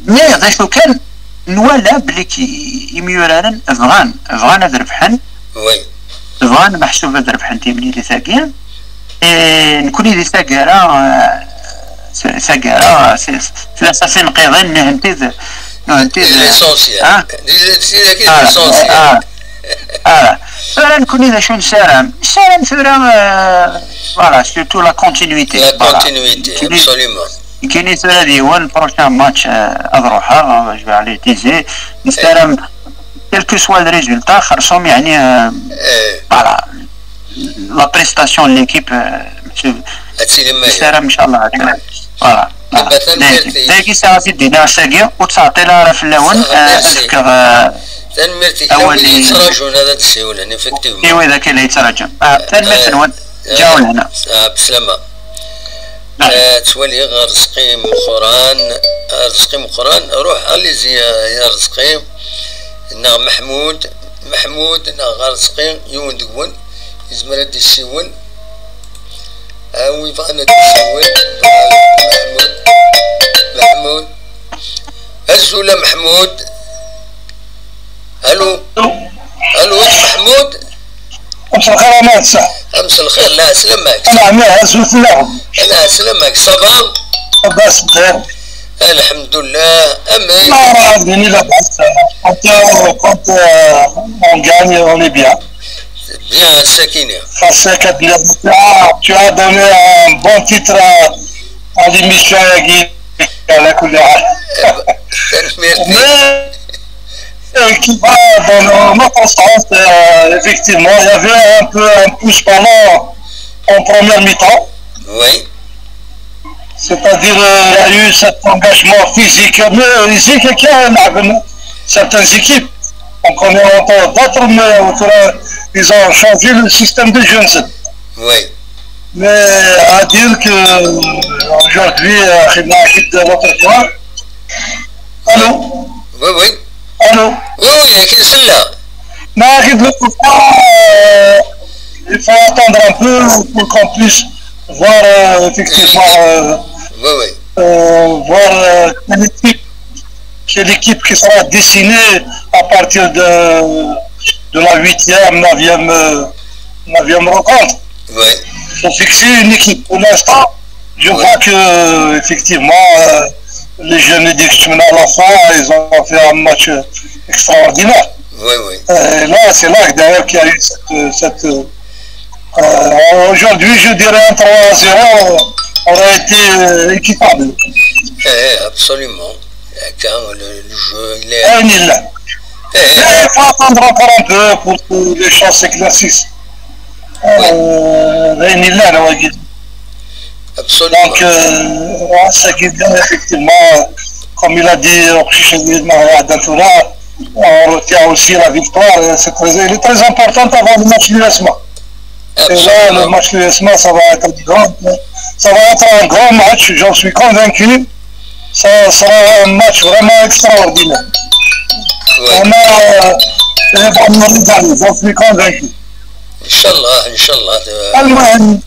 Mais d acu kan, nwala belli k-, imyuraren bɣan, bɣan ad rebḥen, Oui. Bɣan meḥsub ad rebḥen timlilit-agi. Eh, nekni di taggara, eh, taggara, s-, s-, tlata tinqiḍin, nehenti d, nehenti d, L'essentiel. Ah. Di, di, di, di, Ah, l'essentiel. ah, ah. Tura nekni d acu nessaram? Nessaram tura, eh, voilà, surtout la continuité. La Voilà. continuité, Nekni- absolument. Nekni tura d yiwen prochain match, eh, ad ruḥeɣ, eh, je vais aller Tizi. Nessaram, quel que soit le résultat, xerṣum, يعني, eh, Eh, voilà, la prestation de l'équipe, eh, ad tili ma nessaram, inchallah. Voilà. Iba tanemmirt-ik. Dagi saɛa i d-iniɣ ass-agi, ur ttɛeṭṭil ara fell-awen, Saɛa, eh, ad merci. fkeɣ, eh, Tanemmirt-ik. A Awal wid i- yettraǧun ad d-siwlen, effectivement. i wid akka la yettraǧun. Ah, tanemmirt-nwen. Ǧaw lehna. Ah, beslama. Eh, ttwaliɣ Arezqi Meqqran, Arezqi Meqqran, ruḥ, allez-y, ya, ya Arezqi, neɣ Meḥmud, Meḥmud, neɣ Arezqi, yiwen deg-wen, yezmer ad d-yessiwel. A wi bɣan ad d-yessiwel, Meḥmud, Meḥmud. Azul a Meḥmud. Allô. Allô, a Meḥmud. مساء الخير، أنا الساعة. Am s lxir, la ɛeslama-k. أنا عمي عزوز الله. La ɛeslama-k, ça va? بس بخير. Alḥemdullah, amek? ما راه عندي لا بأس. كنت، كنت، آه، on gagne, on est bien. Bien, sakini. خاصك هاد اليوم. آه، tu as donné un bon titre à, à l'émission, Guy. على كل حال. Tanemmirt. Mais, euh, qui va dans le- notre sens, euh, effectivement, il y avait un peu un push-ballon en première mi-temps. Oui. C'est-à-dire, euh, il y a eu cet engagement physique. Mais ici, quelqu'un a certaines équipes. On connaît encore d'autres, mais au fur et à- ils ont changé le système de jeu. Oui. Mais à dire que, euh, aujourd'hui, euh, خدمة أكيد l'autre fois. Allô? Oui, oui. Allô? Oui, oui, avec celle-là. Mais أكيد l'autre fois, euh, il faut attendre un peu pour qu'on puisse voir, euh, effectivement, euh, Oui, oui. euh, voir, euh, quelle équipe, quelle équipe qui sera dessinée à partir de, de la huitième, neuvième, euh, neuvième rencontre. Oui. Faut fixer une équipe. Pour l'instant, je Oui. vois que, euh, effectivement, euh, les jeunes de Kchemna à la fin, ils ont fait un match, euh, extraordinaire. Oui, oui. Euh, et là, c'est là que d'ailleurs qu'il y a eu cette, cette, euh, aujourd'hui, je dirais un trois à zéro aurait été, euh, équitable. Eh, absolument. Quand le, le jeu, il est. Ayen yellan. Eh, Mais il faut attendre encore un peu pour que les choses s'éclaircissent. Euh, ayen yellan, on va dire. Absolument. Donc, euh, ouais, ça qui vient, effectivement, euh, comme il a dit, euh, Oqcic Aguirre, on retient aussi la victoire. Euh, c'est très, il est très important avant le match du S M A. Et là, le Absolument. Match du S M A, ça va être un grand, ça va être un grand match, j'en suis convaincu. Ça sera un match vraiment extraordinaire. Oui. On a, euh, on va nous régaler, j'en suis convaincu. Inchallah, inchallah. المهم،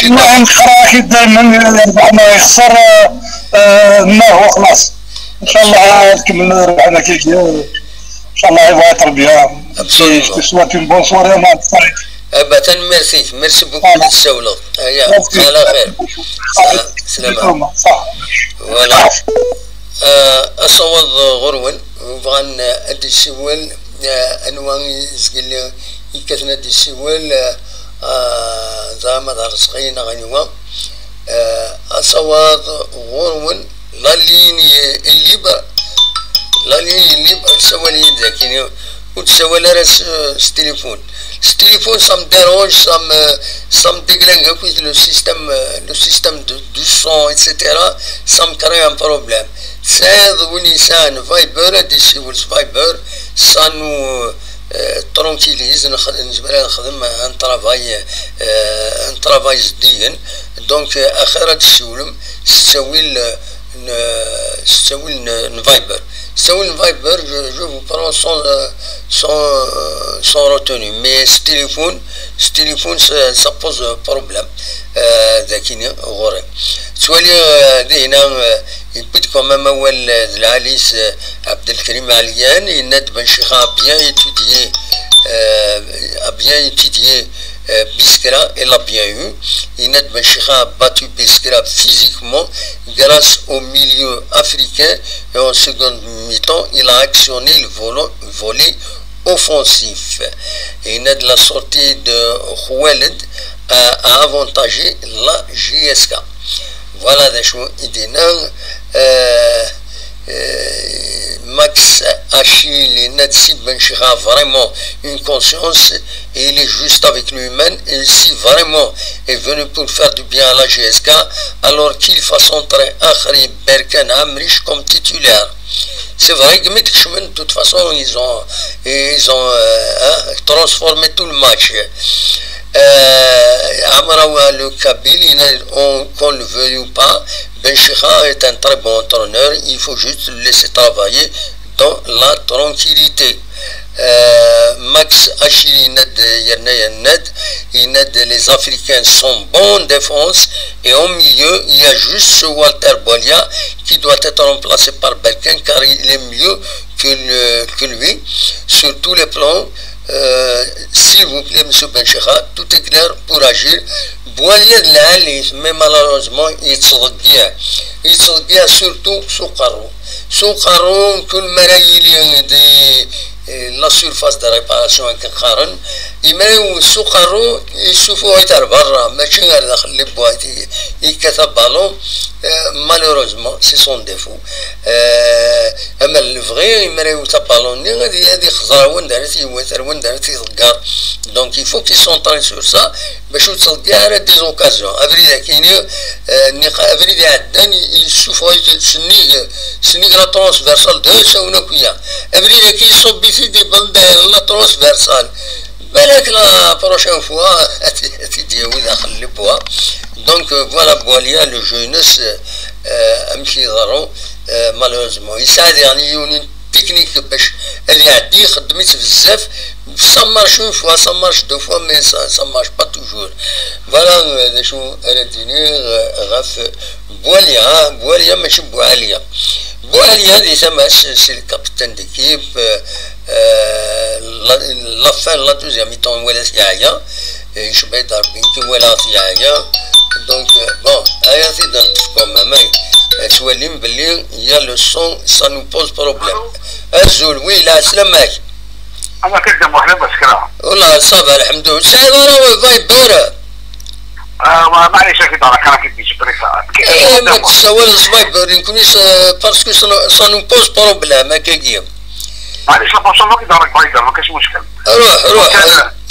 المهم، خرا كي دايما ربحنا يخسر، آه، آه، ما هو خلاص. ان شاء الله نكمل ربحنا كي جاي. ان شاء الله يبغى يطلع بها. Absolument. Je te souhaite une bonne soirée, ma frère. Aba, tanemmirt-ik. Merci beaucoup. Voilà. Tessawleḍ. Aya, Merci. ala xir. Sa-, slama. صح. Voilà. Ah, asawaḍ ɣur-wen, bɣan, ah, ad d-yessiwel, ah, anwa i zgel yekkaten ad d-yessiwel, ah, ah, ẓra ma d Arezqi neɣ anwa. Ah, asawaḍ ɣur-wen, la ligne est libre. La ligne est libre, sawal-iyi-d akkin. Ur tessawal ara s, s tilifun. S tilifun, ça me dérange, ça me, ça me déglingue akk le système, euh, le système de, du son, et cetera. Ça me crée un problème. Tesɛiḍ win yesɛan Viber, ad d-yessiwel s Viber, ça nous, euh, tranquillise, nexd-, nezmer ad nexdem un travail, euh, un travail zeddigen. Donc, euh, axir ad d-tessiwlem s ttawil, euh, n, s ttawil n, n Viber. S ttawil n Viber, je, je vous prends sans, euh, sans, euh, sans retenue. Mais s téléphone, s téléphone, ça, ça pose problème. Euh, dakini, ɣur-i. Ttwaliɣ, euh, dihna, euh, Yewwi-d quand même awal, euh, d lɛali-s, euh, Abdelkrim Alian, yenna-d Ben Chikha a bien étudié, euh, a bien étudié, euh, Biskra, il l'a bien eu. Yenna-d Ben Chikha a battu Biskra physiquement grâce au milieu africain et en seconde mi-temps, il a actionné le volo-, volet offensif. Yenna-d la sortie de Khoueled a, a avantagé la J S K. Voilà d acu i d-yenna, euh, euh, Max Achille, yenna-d si Ben Chikha a vraiment une conscience, et il est juste avec lui-même, et si vraiment est venu pour faire du bien à la J S K, alors qu'il fasse entrer Akhri, Berkane, Amriche comme titulaire. C'est vrai que Mitkchman, de toute façon, ils ont, ils ont, euh, hein, transformé tout le match. Euh, Amraoua, le Kabyle, il a, on, qu'on le veuille ou pas, Ben Chikha est un très bon entraîneur, il faut juste le laisser travailler dans la tranquillité. Euh, Max Achille, il aide, il aide, il aide les Africains sont bons en défense et au milieu, il y a juste ce Walter Bolia qui doit être remplacé par Berkane car il est mieux que, le- que lui. Sur tous les plans, euh, s'il vous plaît, Monsieur Ben Chikha, tout est clair pour agir. Bolia de la Alice, mais malheureusement, il se regarde. Il se regarde surtout sous carreau. Sous carreau, كل مرة يلي دي la surface de réparation akken qqaren, imra-w s uqerru yessufuɣ-it ar berra, mačči ar daxel n lebwa i-, yekkat aballon. Euh, malheureusement, c'est son défaut. Euh, ama lebɣi, imra-w taballon-nni ad y-, ad ixẓer wanda ara t-yewwet, ar wanda ara t-iḍegger. Donc il faut qu'il s'entraîne sur ça, bac ur ttḍeggiɛ ara des occasions. Abrid akini, euh, niq-, abrid iɛeddan yessufuɣ-it sennig, sennig la transversale de Saouna Kouya. Abrid-agi iṣubb-it-id, iban-d la transversale. Balak la prochaine fois, ad t-id-yawi daxel n lebwa. Donc, euh, voilà, Bolia, le jeunesse, euh, amek iḍerru, euh, malheureusement. Yesɛa diɣen yiwen n technique bac ad iɛeddi, ixeddem-itt bezzaf. Ça marche une fois, ça marche deux fois, mais ça, ça marche pas toujours. Voilà, euh, d acu ara d-iniɣ, euh, ɣef Boalia, Boalia mačči Boalia. Boalia di tama-s, c'est le capitaine d'équipe, euh, euh, la, la fin, la deuxième mi-temps, wala yeɛya, yecba-d Rebbi, wala yeɛya. Donc, euh, bon, aya t-id-neṭṭef quand même, euh, ttwalim belli il y a le son, ça nous pose problème. Azul, oui, la slam-ak. Ama akka dda Muḥend Baskra. Wala, ça va, الحمد لله. Sɛiḍ ara Viber? Ah, ma-, معليش, أكيد راك، راك تجي بريسا. إيه، ما تسوالش Viber، نكوني س-، parce que ça nous, ça nous pose problème، هكاكيا. معليش، la prochaine fois كي راك Viber، ما كاش مشكل. روح، روح،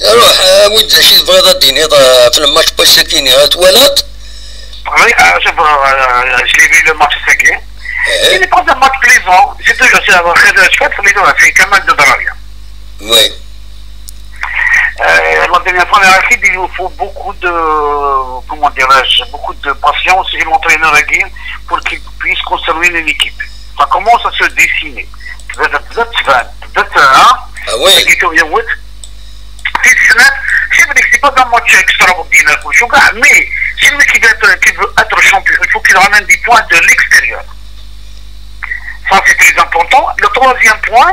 روح، آه، ود شي تبغيض الدين، يض-، في الماتش بوسكيني، ها، توالات؟ Oui, euh, شوف، euh, je l'ai vu le match, c'est bien. Il n'est pas un match plaisant. C'est toujours, c'est, euh, خير شفت في الميدان، c'est كمال دراية. Oui. Euh, la dernière fois, il faut beaucoup de, comment dirais-je, beaucoup de patience et l'entraîneur a dit pour qu'il puisse construire une équipe. Ça commence à se dessiner. تبدا، تبدا تبان، تبدا ت-، ها؟ Ah oui. لقيتو يوت. في السنة، c'est vrai que c'est pas un match extraordinaire كل شيء كاع، mais celui qui veut être, qui veut être champion, il faut qu'il ramène des points de l'extérieur. Ça, c'est très important. Le troisième point,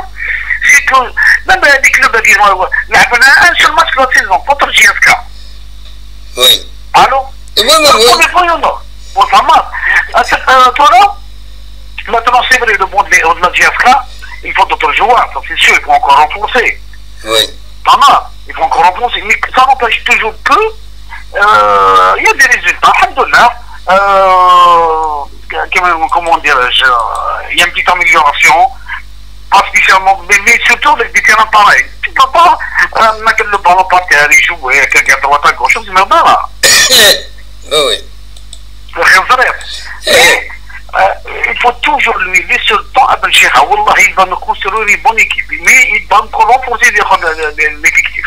c'est que même les clubs, ils ont, لعبنا un seul match la saison contre J S K. Oui. Allô? Oui, oui, oui. Pour les voyous, non. Bon, ça marche. Euh, c'est, euh, toi, là, maintenant, c'est vrai, le monde de, de la J S K, il faut d'autres joueurs, ça c'est sûr, il faut encore renforcer. Oui. Pas mal, il faut encore renforcer. Mais ça n'empêche toujours que, euh, il y a des résultats, الحمد لله. Euh, comment, comment dirais-je, euh, il y a une petite amélioration, pas spécialement, mais, mais surtout avec des terrains pareils. Tu peux pas, euh, mettre le ballon par terre et jouer avec un gars droite à gauche, mais voilà. Oui, oui. الخير ظريف. Mais, euh, il faut toujours lui laisser le temps à Ben Chikha. والله, il va nous construire une bonne équipe. Mais il va encore renforcer les, les, les, l'effectif.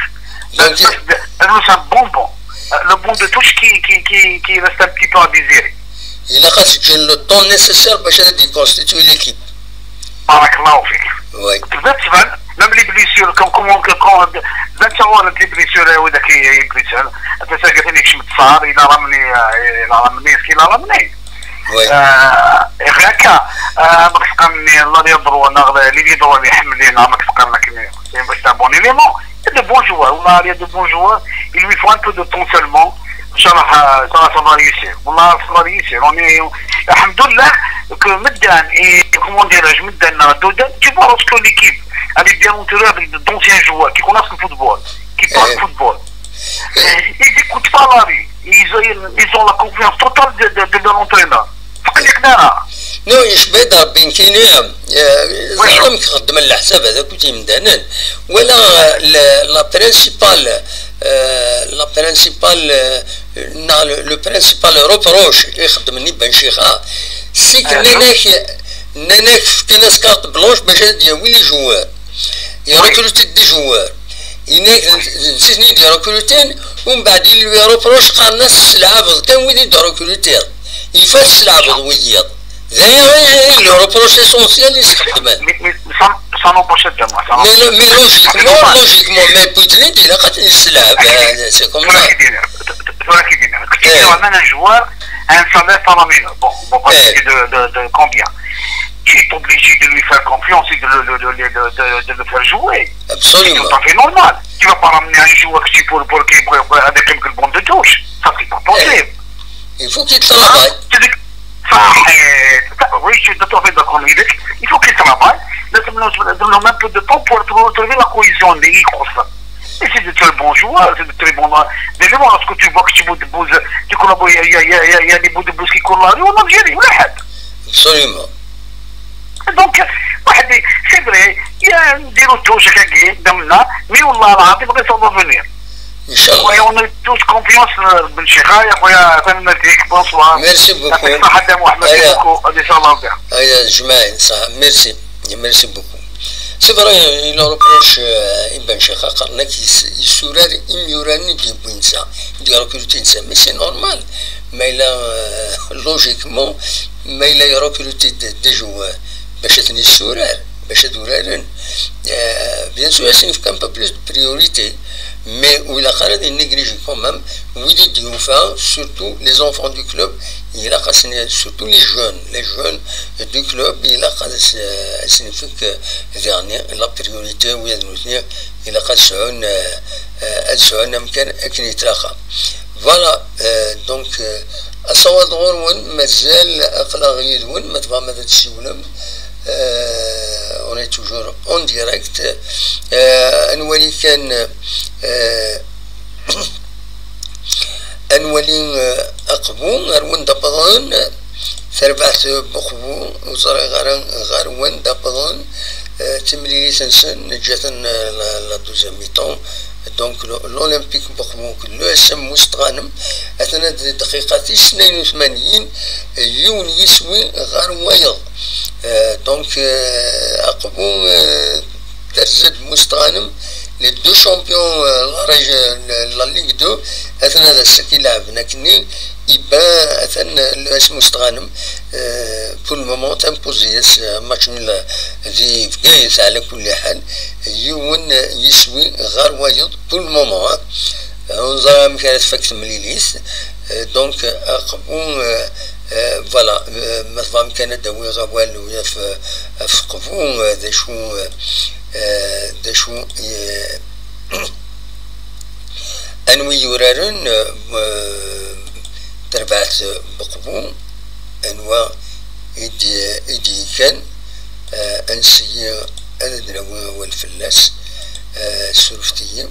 Donc, c'est un bon banc. Euh, le banc de touche qui, qui, qui, qui reste un petit peu à désirer. Il a le temps nécessaire pour constituer l'équipe. بارك الله فيك. Oui. تبدا تبان، même les blessures, comme, comme, comme, بدا تبان les blessures، هو داك ي-، ي-، blessure. انت ساكت هنيك شمت صار، الى راه مني، الى راه مني، الى راه مني. Oui. Euh, غير هكا. آه، ما كتقارني لا لي دروا، لا لي دروا اللي حملين، ما كتقارن لك. C'est un bon élément. Il y a de bons joueurs. والله il y a de bons joueurs. Il lui faut un peu de temps seulement. ان شاء الله، آه، ça va, ça va réussir. والله ça va réussir. On est, الحمد لله. Que مدان, et comment dirais-je, مدان دودان, tu vois, lorsque l'équipe, elle est bien entourée avec d'anciens joueurs qui connaissent le football, qui parlent football. Ils n'écoutent pas la rue. Ils ont, ils ont la confiance totale de, de, de leur entraîneur. تقول لك لا. Non, يشبه دار بين كينيا. زعما كنخدم على حساب هذاك كنت يمدانن. ولا la principale, la principale, le principal reproche اللي يخدمني بن شيخة, c'est que ناناك ناناك في كناس كارت بلونش باش يديوي les joueurs. يركروتي des joueurs. يناك نسيتني يدير ركروتين. ومن بعد يلوي روبروش قال الناس السلعة بغدا وين يدير ركروتين. يفات السلعة بغوية. ذايا غير لو روبروش اسونسيال يستخدمه. Mais, mais, mais ça, ça n'empêche pas, moi, ça mais, mais logiquement, logiquement, mais بوتني دير قتل السلعة. C'est comme ça. Tu vois qui dit, tu vois qui dit, tu vois, même un joueur, un salaire faramineux. Bon, bon, de, de, de combien? Tu es obligé de lui faire confiance et de le, le, le, le, de, de le faire jouer. Absolument. C'est tout à fait normal. Tu vas pas ramener un joueur que tu pour, pour, pour, pour, avec une bonne de touche. Ça, c'est pas possible. Il faut qu'il travaille. صح. Oui, je suis tout à fait d'accord avec. Il faut qu'il travaille. Donne-nous un peu de temps pour, pour trouver la cohésion des équipes. Et c'est de très bons joueurs, c'est de très bons, euh, éléments. Lorsque tu vois que tu bouges, tu bouges, tu cours, il y a, il y a, il y a, il y a des bouts de bouche qui courent la rue en Algérie, واحد. Absolument. Donc, واحد, c'est vrai, il y a des retours, chacun qui est dans le, mais والله العظيم غير ça va venir. إن شاء الله. خويا, on a tous confiance, euh, بن شيخة, يا خويا, تنمرتيك, bonsoir. Merci beaucoup. يعطيك الصحة, دام واحد, merci beaucoup. هيا. Allez, ça va bien. هيا, جماعة, صح. Merci. Merci beaucoup. C'est vrai, il en reproche, euh, Ibn Cheikh, قال لك يس-, يسورار إميوران يدي بوينسا, يدي ركروتي نسا, mais c'est normal. Mais là, euh, logiquement, mais là, il recrute des, des joueurs. باش تني السورار, باش تورارن. Euh, bien sûr, c'est un peu plus de priorité. Mais ولا قال, il néglige quand même. ويدي ديوفا, surtout les enfants du club, il a surtout les jeunes, les jeunes du club, il a signifie que dernier, la priorité, oui, il a سعون, euh, euh, سعون أمكان أكن يتراخى. Voilà, euh, donc, euh, أصوات غورون, مازال أقلا غيدون, ما تبغى ما تسيولم. Euh, on est toujours en direct. Euh, أنوالي كان, euh, أنوالي, euh, أقبو, غير وين دبضان, ثربعت بقبو, وزري غير, غير وين دبضان, euh, تمليلي تنسن, جاتن, euh, la, la deuxième mi-temps. Donc, l'O-, l'Olympique بقبو كله اسم مستغانم. أثناء الدقيقة اثنين وثمانين, يون يسوي غير وايض. Euh, donc, euh, أقبو, euh, ترزد مستغانم, les deux champions, euh, la région, la Ligue deux, أثناء هذا السك يلعب ناكني, يبان أثناء الأس مستغانم, euh, pour le moment, تنبوزيس, euh, match nul ذي فقايس على كل حال, يون يسوي غير وايض pour le moment, hein. ونزرى مكان تفكت مليليس. Euh, donc, أقبو, euh, euh, voilà, euh, ما تبغى مكان داوي غوال ويا في, في قبو, euh, ذا شو, euh, ذا شو, euh, أنوي يورارن, euh, تربعت بقبو, أنوا إدي, إدي كان, euh, أنسي, أنا دناوي أول فلاس, euh, سرفتي.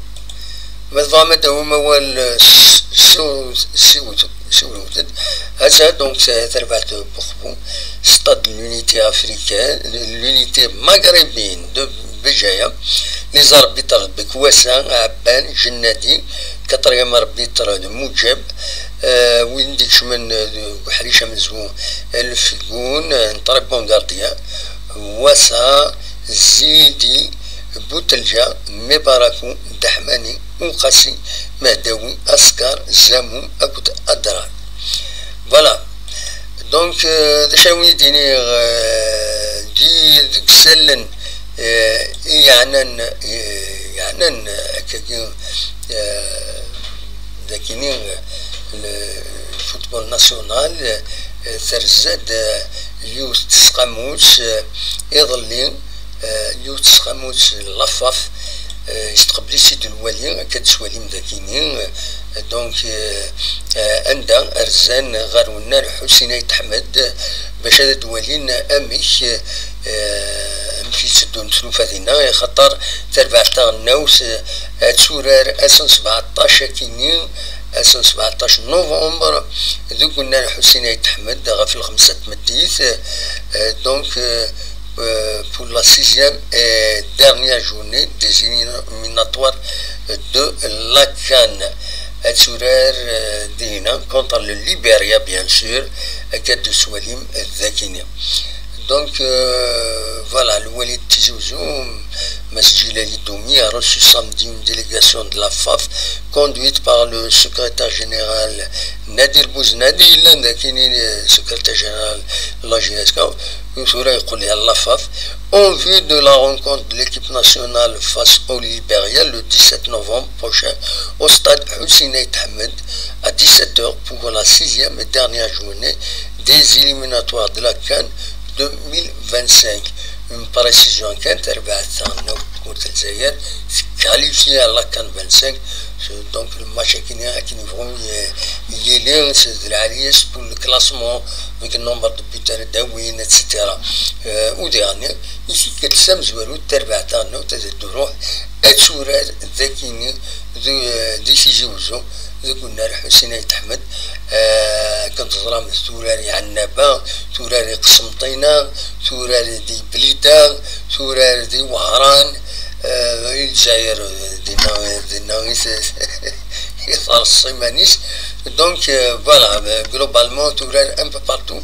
ما تبغى ما داوم أول, euh, سو, سو, سو, هذا donc تربعت بقبو, stade l'unité africaine, l'unité maghrébine de بجاية. Les arbitres بكواسة, عبان, جنادي, quatrième arbitre مجاب, euh, وين ديكش من, euh, حريشة من زو, الفيقون, euh, très bon gardien, واسا, زيدي, بوتلجا, مباركو, دحماني, وقاسي, مهداوي, أسكار, زامو, أكد أدرار. Voilà. Donc, euh, d acu ara wen-d-iniɣ, euh, di, deg usallen, euh, i yeɛnan, euh, yeɛnan, euh, akkagi, euh, dagini, euh, le football national, euh, terza-d, eh, yiwet tesqamut, eh, iḍelli, eh, yiwet tesqamut n Lafaf, eh, yestqbel-itt-id lwali, akka d-tettwalim dagini, eh, donc, eh, eh, anda rzan ɣer wennar Ḥusin Ayt Ḥmed, bac ad d-walin amek, eh, amek i tteddun tlufa dinna, axaṭer tarbaɛt taɣelnawt, eh, ad turar ass n sbeɛṭac akini, ass n sbeɛṭac novembre, deg unnar Ḥusin Ayt Ḥmed, ɣef lxemsa n tmeddit, eh, donc, eh, eh, pour la sixième et dernière journée des éliminatoires de la CAN. Ad turar, eh, dinna contre le Liberia, bien sûr, akka d-tettwalim dagini. Donc, euh, voilà, le wali de Tizi Ouzou, Mass Djilali Doumi, a reçu samedi une délégation de la F A F conduite par le secrétaire général Nadir Bouznadi, l'un des le secrétaire général de la G S K, la F A F, en vue de la rencontre de l'équipe nationale face au Libéria le dix-sept novembre prochain au stade Hussein Ayt Ahmed à dix-sept heures pour la sixième et dernière journée des éliminatoires de la CAN deux mille vingt-cinq. Une précision kan, terbaɛt taɣelnawt n tmurt n Lezzayer tqualifie à la CAN vingt-cinq. Donc le match akini akken yebɣu yili, c'est de la liesse pour le classement avec le nombre de buts d-awin, et cetera. Euh, u diɣen i tikkelt tamezwarut, terbaɛt taɣelnawt ad d-ruḥ ad turar dagini, di Tizi Ouzou, deg unnar Ḥusin Ayt Ḥmed. Euh, akken teẓram, turar i Ɛennaba, turar i Qsenṭina, turar di Blida, turar di Wehran, euh, i Lezzayer, dinna, dinna i s-, i terṣ iman-is. Donc, euh, voilà, euh, globalement, turar un peu partout.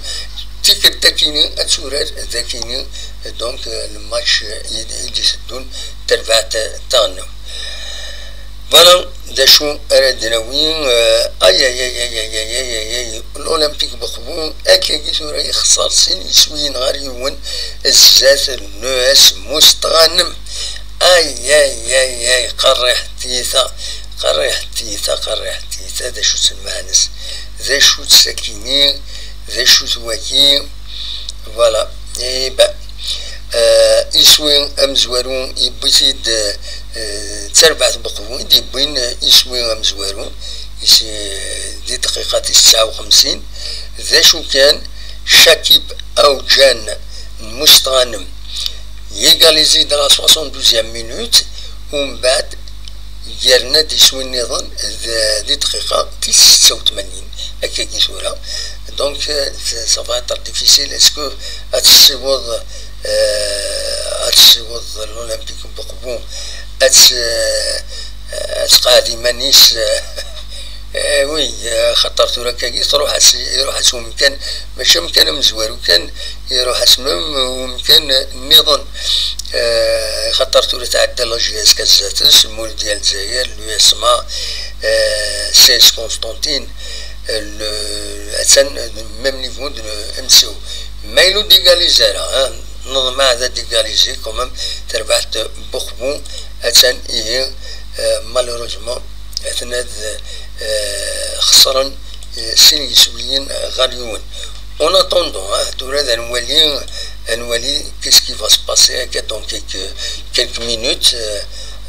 Tikkelt akini ad turar dagini, donc, euh, le match, euh, i, i d-iteddun, terbaɛt taɣelnawt. Voilà d acu ara d-nawi, euh, ay, ay, ay, l'Olympique Beqbu, akkagi tura yexṣer sin yiswiyen ɣer yiwen zdat l'U S Mustɣanem. Ay, ay, ay, ay, qerriḥ tiyita, qerriḥ tiyita, qerriḥ tiyita, d acu-tt lmeɛna-s? D acu-tt sakini? D acu-t waki? Voilà. Eh ben, euh, iswi amezwaru yewwi-t-id, euh, d tarbaɛt n Beqbu i d-yewwin, euh, iswi amezwaru, is-, euh, di dqiqa tis tesɛa u xemsin. D acu kan, Chakib Aoudjan n Mustɣanem yégalizi-d à la soixante-douzième minute, umbeɛd yerna-d iswi nniḍen d-, di dqiqa tis setta u tmanyin, akkagi tura. Donc, euh, ça va être difficile. Est-ce que ad tessiweḍ, euh, ad tessiweḍ l'Olympique Beqbu, ad t-, euh, ad tqeɛɛed iman-is, euh, eh oui, euh, xaṭer tura akkagi truḥ-as, iruḥ-as umkan, mačči amkan amezwaru kan, iruḥ-as même umkan nniḍen. Euh, xaṭer tura tɛedda la J S K zdat-s, Mouloudia Lezzayer, l'U S M A, euh, C S Constantine, euh, le, attan même niveau de le M C O. Ma yella ur d-égalize ara, hein, neḍmeɛ ad d-égalize quand même, terbaɛt n Beqbu, attan ihi, euh, malheureusement, attan ad, euh, xesren, euh, sin yiswiyen ɣer yiwen. En attendant, hein, tura ad nwali, ad nwali qu'est-ce qui va se passer akka dans quelques, quelques minutes, euh,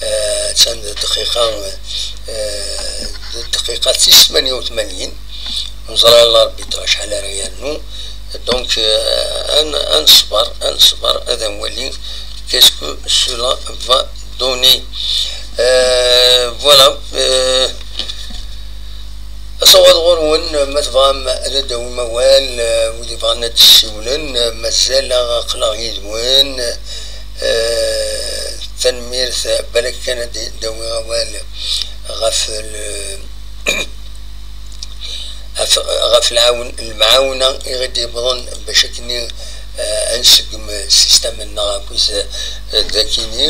euh, attan dqiqa, euh, dqiqa tis tmanya u tmanyin. Neẓra l'arbitre acḥal ara yernu. Donc, euh, ad n-, ad nṣber, ad nṣber, ad nwali qu'est-ce que cela va donner. Euh, voilà. Euh, asawaḍ ɣur-wen, ma tebɣam ad d-tawim awal, euh, wid yebɣan ad d-ssiwlen, euh, mazal aql-aɣ yid-wen. Euh, tanemmirt, balak kan ad d-awiɣ awal ɣef le, ɣef, ɣef lɛawen-, lemɛawna i ɣ-d-yewwḍen bac akken, eh, ad nseggem système-nneɣ akkit, eh, d akini,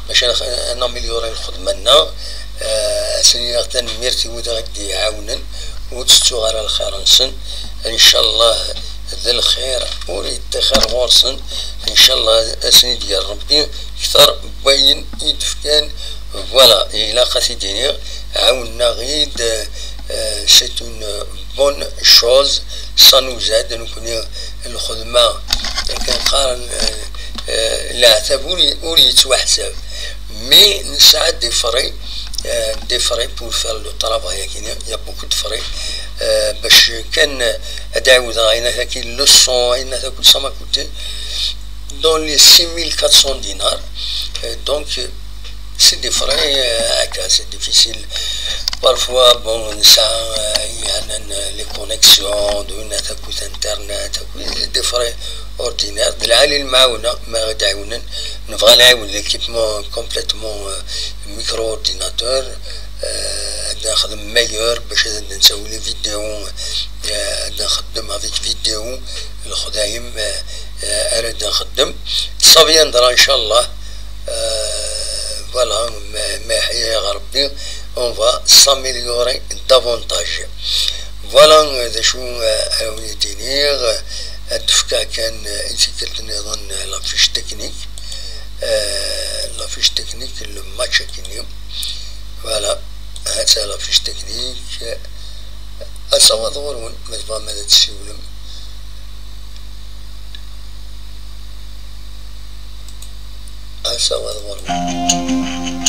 bac ad, ad naméliori lxedma-nneɣ. Eh, ad sen-iniɣ tanemmirt i wid i ɣ-d-iɛawnen, ur ttettuɣ ara lxir-nsen. Ncallah d lxir ur yeṭṭixir ɣur-sen. Ncallah ad sen-id-yerr Rebbi kter n wayen i d-fkan. Voilà, ilaq ad t-id-iniɣ, ɛawnen-aɣ-id, euh, c'est une bonne chose. Sans nous aide, nekkni lxedma, akken qqaren, eh, eh, leɛtab ur y-, ur yettwaḥsab. Mais nesɛa des frais, eh, des frais pour faire le travail, akkin, il y a beaucoup de frais. Eh, bac kan ad ɛiwdeɣ ayen akkin, le son, ayen akkin, ça m'a coûté dans les six mille quatre cents dinars. Eh, donc, c'est des frais, euh, c'est difficile. Parfois, bon, nesɛa, euh, il y a les connexions, d winna, akked internet, akked des frais ordinaires. D lɛali lemɛawna, ma ɣ-d-ɛiwnen, nebɣa ad nɛiwen l'équipement complètement, euh, micro-ordinateur, euh, ad nexdem meilleur, bac ad d-nsawi les vidéos, euh, ad nxeddem avec vidéo, lexdayem, euh, euh, ara d-nxeddem. Ça viendra, inchallah. Euh, voilà, ma, ma iḥya-yaɣ Rebbi, on va s'améliorer davantage. Voilà, euh, d acu, euh, ara wen-d-iniɣ, euh, ad d-fkeɣ kan, euh, i tikkelt nniḍen, euh, la fiche technique. Euh, la fiche technique, le match akkin-nni. Voilà, ha-tt-a la fiche technique. Asawaḍ ɣur-wen, ma tebɣam ad tessiwlem. Asawaḍ ɣur-wen.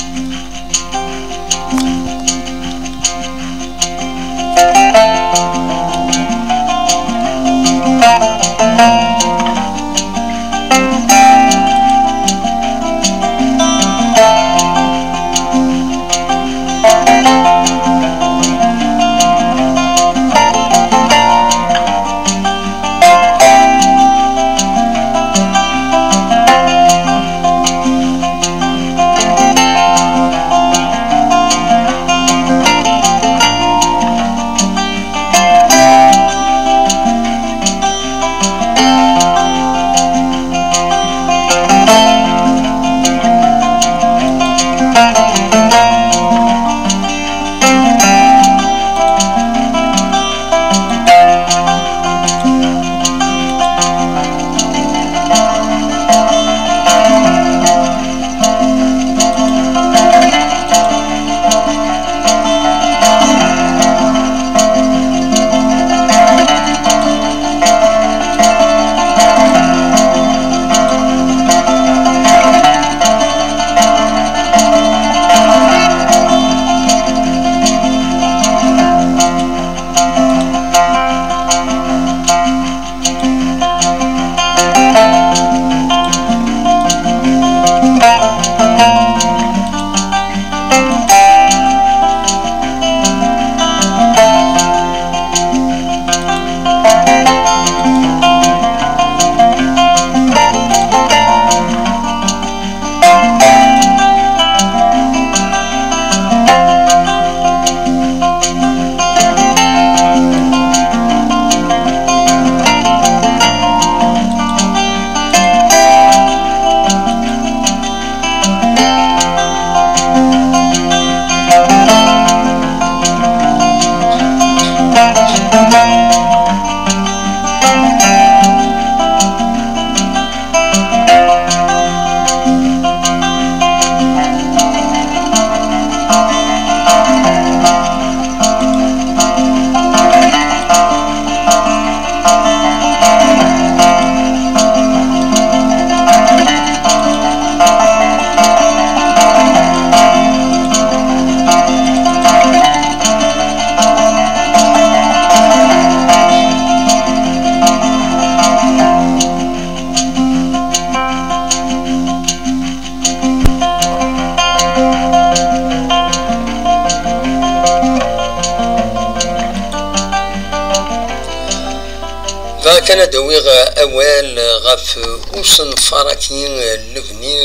Bɣiɣ kan ad awiɣ awal ɣef usenfar-agi n lebni,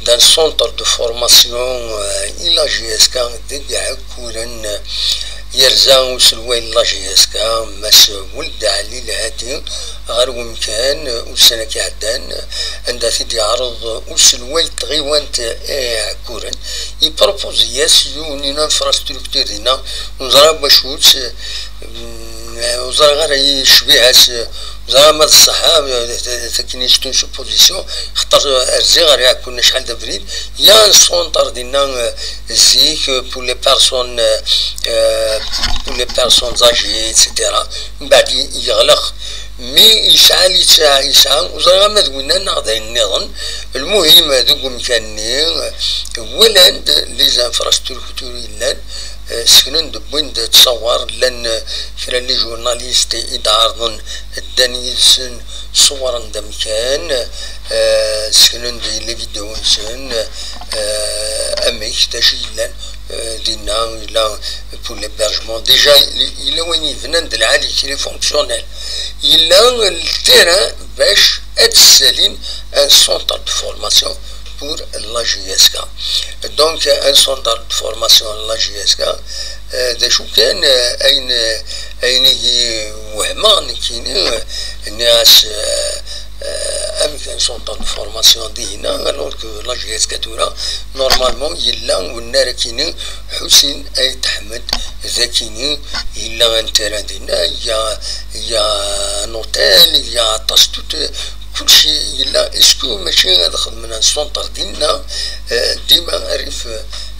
d'un centre de formation, euh, i la J S K deg Ɛekkuren, yerza uselway n la J S K, Mass Weld Ɛli Lhadi, ɣer wemkan ussan-agi iɛeddan, anda t-id-yeɛreḍ uselway n tɣiwant Ɛekkuren, yepropose-yas yiwen n infrastructure dinna, ur neẓri ara wacu-tt, mm, ur ẓriɣ ara i ccbiha-s, Ẓriɣ ma d ṣṣeḥḥa, takken c'est une supposition, xaṭer rziɣ ar iɛekkun acḥal d abrid, ya n ṣṣunṭer dinna, eh, zik, eh, pour les personnes, eh, eh, pour les personnes âgées, et cetera. Mbeɛd yeɣleq. Mi yesɛa, yesɛa, yesɛa, ur ẓriɣ ama d winna neɣ d ayen nniḍen. Lmuhim, deg umkan-nni, eh, walan-d les infrastructures yellan, eh, seknen-d, wwin-d ttṣawar, llan, eh, kra n les journalistes i d-ɛerḍen, ddan yid-sen, ṣewwren-d amkan, eh, seknen-d les vidéos-nsen, eh, amek, d acu yellan, eh, dinna, yella pour l'hébergement. Déjà, yella wayen yebnan d lɛali, il est fonctionnel. Yella le terrain bac ad ssalin un centre de formation pour la J S K. Donc, un centre de formation la J S K, euh, d acu kan, euh, ayen, ayen i wehmeɣ nekkini, euh, nniɣ-as, euh, euh, amek un centre de formation dinna, alors que la J S K tura, normalement, yella wennar akini, Ḥusin Ayt Ḥmed, d akini, yella un terrain dinna, il y a, il y a un hôtel, il y a aṭas, tout, kulci yella. Est-ce que mačči ad xedmen un centre dinna, eh, dima rrif,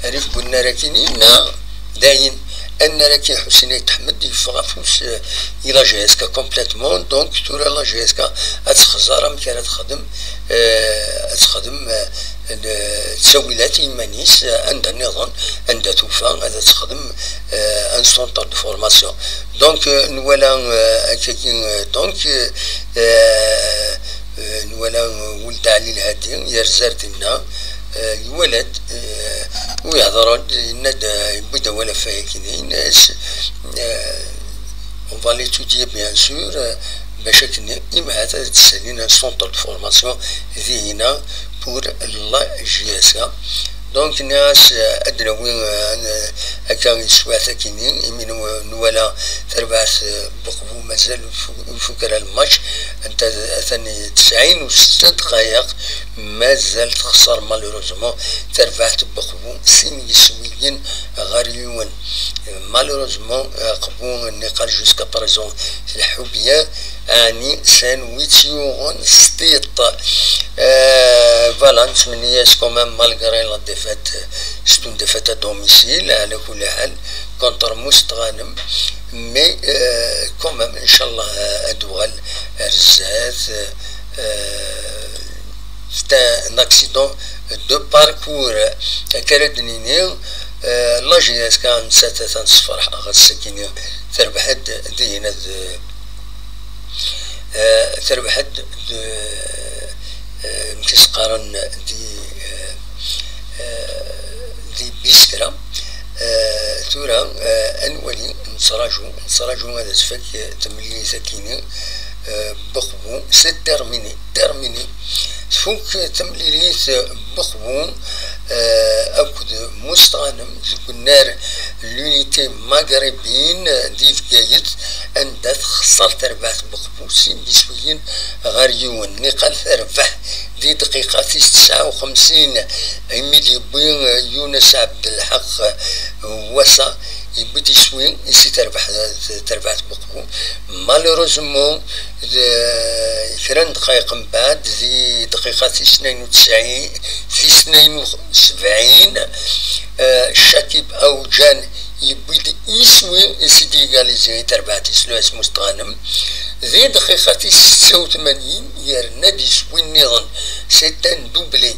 rrif n unnar akini, neɣ dayen, annar akini Ḥusin Ayt Ḥmed yeffeɣ afus, eh, i la J S K complètement, donc tura la J S K ad texẓer amek ara texdem, eh, ad texdem, eh, ttawilat i yiman-is, eh, anda nniḍen, anda tufa ad texdem, eh, un centre de formation. Donc, euh, nwala, euh, akkagi, euh, donc, euh, euh, nwala, euh, Wuld Ɛli Lhadi yerza ar dinna, euh, iwala-d, euh, u yehder-d, yenna-d, euh, yewwi-d awal ɣef wayagi, yenna-as, euh, on va l'étudier, bien sûr, euh, bac akken imahat ad d-ssalin un centre de formation dinna pour la J S K. Donc, nniɣ-as, euh, ad d-nawi, euh, akka teswiɛt akini, imi nw-, nwala tarbaɛt, euh, Buqbu mazal ur ifuk ara lmatch, anta atan tesɛin u setta dqayeq, mazal texṣer malheureusement tarbaɛt Buqbu sin yiswiyen ɣer yiwen. Malheureusement, euh, Buqbu niqal jusqu'à présent tleḥḥu bien, ɛni sɛan wi tt-yuɣen s tiṭ. Euh, voilà, nettmenni-as quand même, malgré la défaite, c'est une défaite à domicile, ɛla kulli ḥal, contre Mustɣanem, mais, euh, quand même, inchallah, euh, ad d-tuɣal ar zdat, euh, c'est un accident de parcours. Akka ara d-nini, euh, la J S K nettat atan tessefreḥ ɣer sakini, terbeḥ-d dinna d, euh, terbeḥ-d d, euh, amek i s-qqaren, di, euh, euh, di Biskra. Euh, tura, euh, ad nwali, nettraǧu, nettraǧu ad tfak temlilit akini, euh, Buqbu, c'est terminé. Terminé. Tfuk temlilit Buqbu, euh, akked Mustɣanem deg unnar l'Unité Maghrébine di Bgayet, anda texṣer terbaɛt Buqbu sin yiswiyen ɣer yiwen. Niqal terbeḥ di dqiqa tis tesɛa u xemsin, imi d-yewwi Yunes Ɛebdelḥaq Wasa, yewwi-d iswi i si terbeḥ, terbaɛt Buqbu. Malheureusement, d-, kra n ddqayeq mbeɛd, di dqiqa tis tnayen u tesɛin, tis tnayen u sebɛin, eh, Cakib Awǧan yewwi-d iswi i s-id-yegalizi i terbaɛt-is, Luɛs Mustɣanem. Di dqiqa tis setta u tmanyin, yerna-d iswi nniḍen. C'est un doublé.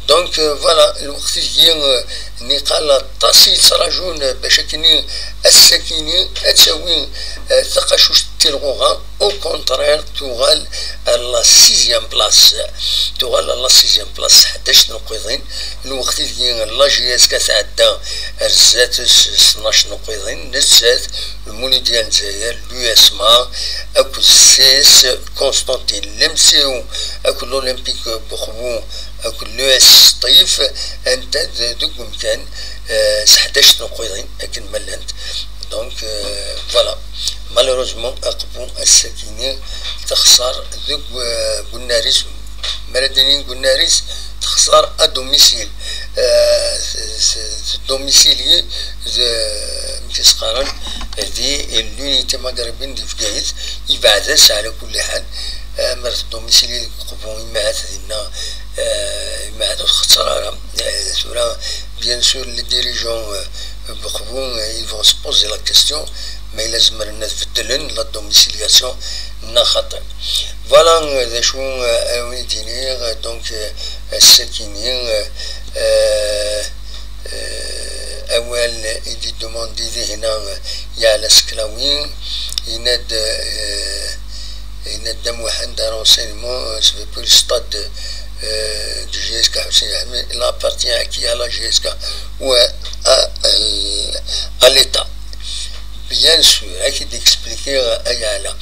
Donc, euh, voilà, lweqt ideg, euh, niqal aṭas i yettraǧun, euh, bac akkenni ass-akini ad tawi, euh, taqacuct n tilɣuɣa. Au contraire, tuɣal à la sixième place. Tuɣal à la sixième place, ḥdac n uqiḍin. Lweqt ideg la J S K tɛedda ar zdat s, s tnac n uqiḍin, nettat, Lmulidiya n Lezzayer, l'U S M A, akked S S, Constantine, l'M C O, akked l'Olympique Buqbu, akked l'U S Sṭif, anta d-, deg umkan, eh, s ḥdac n uqiḍin, akken ma llant. Donc, euh, voilà. Malheureusement, Aqbu ass-agi-nni texṣer deg, euh, Gunnaris, mi ara d-inin Gunnaris, texṣer à domicile. Euh, s-, s-, s-, domicile-i, d-, Tisqaren di l'unité maghrébine di Bgayet, ibeɛd-as ɛla kulli ḥal, eh, mer tdomicilié deg Uqbu, imahat dinna, eh, imahat ur txetter ara. Eh, tura, bien sûr, les dirigeants, eh, n Uqbu, eh, ils vont se poser la question, ma yella zemren ad beddlen la domiciliation neɣ xaṭi. Voilà, eh, d acu, eh, ara wen-d-iniɣ, eh, donc, eh, ass-akini, eh, eh, eh, awal i d-idemandi dihna, eh, Yeɛla Seklawi, yenna-d, eh, yenna-d Dda Muḥend à renseignement, eh, c'est depuis le stade, eh, du G S K Ḥusin Ḥmed, il appartient à qui, à la G S K ou à, à, à l'État. Bien sûr, ad k-id-expliquer, a Yeɛla.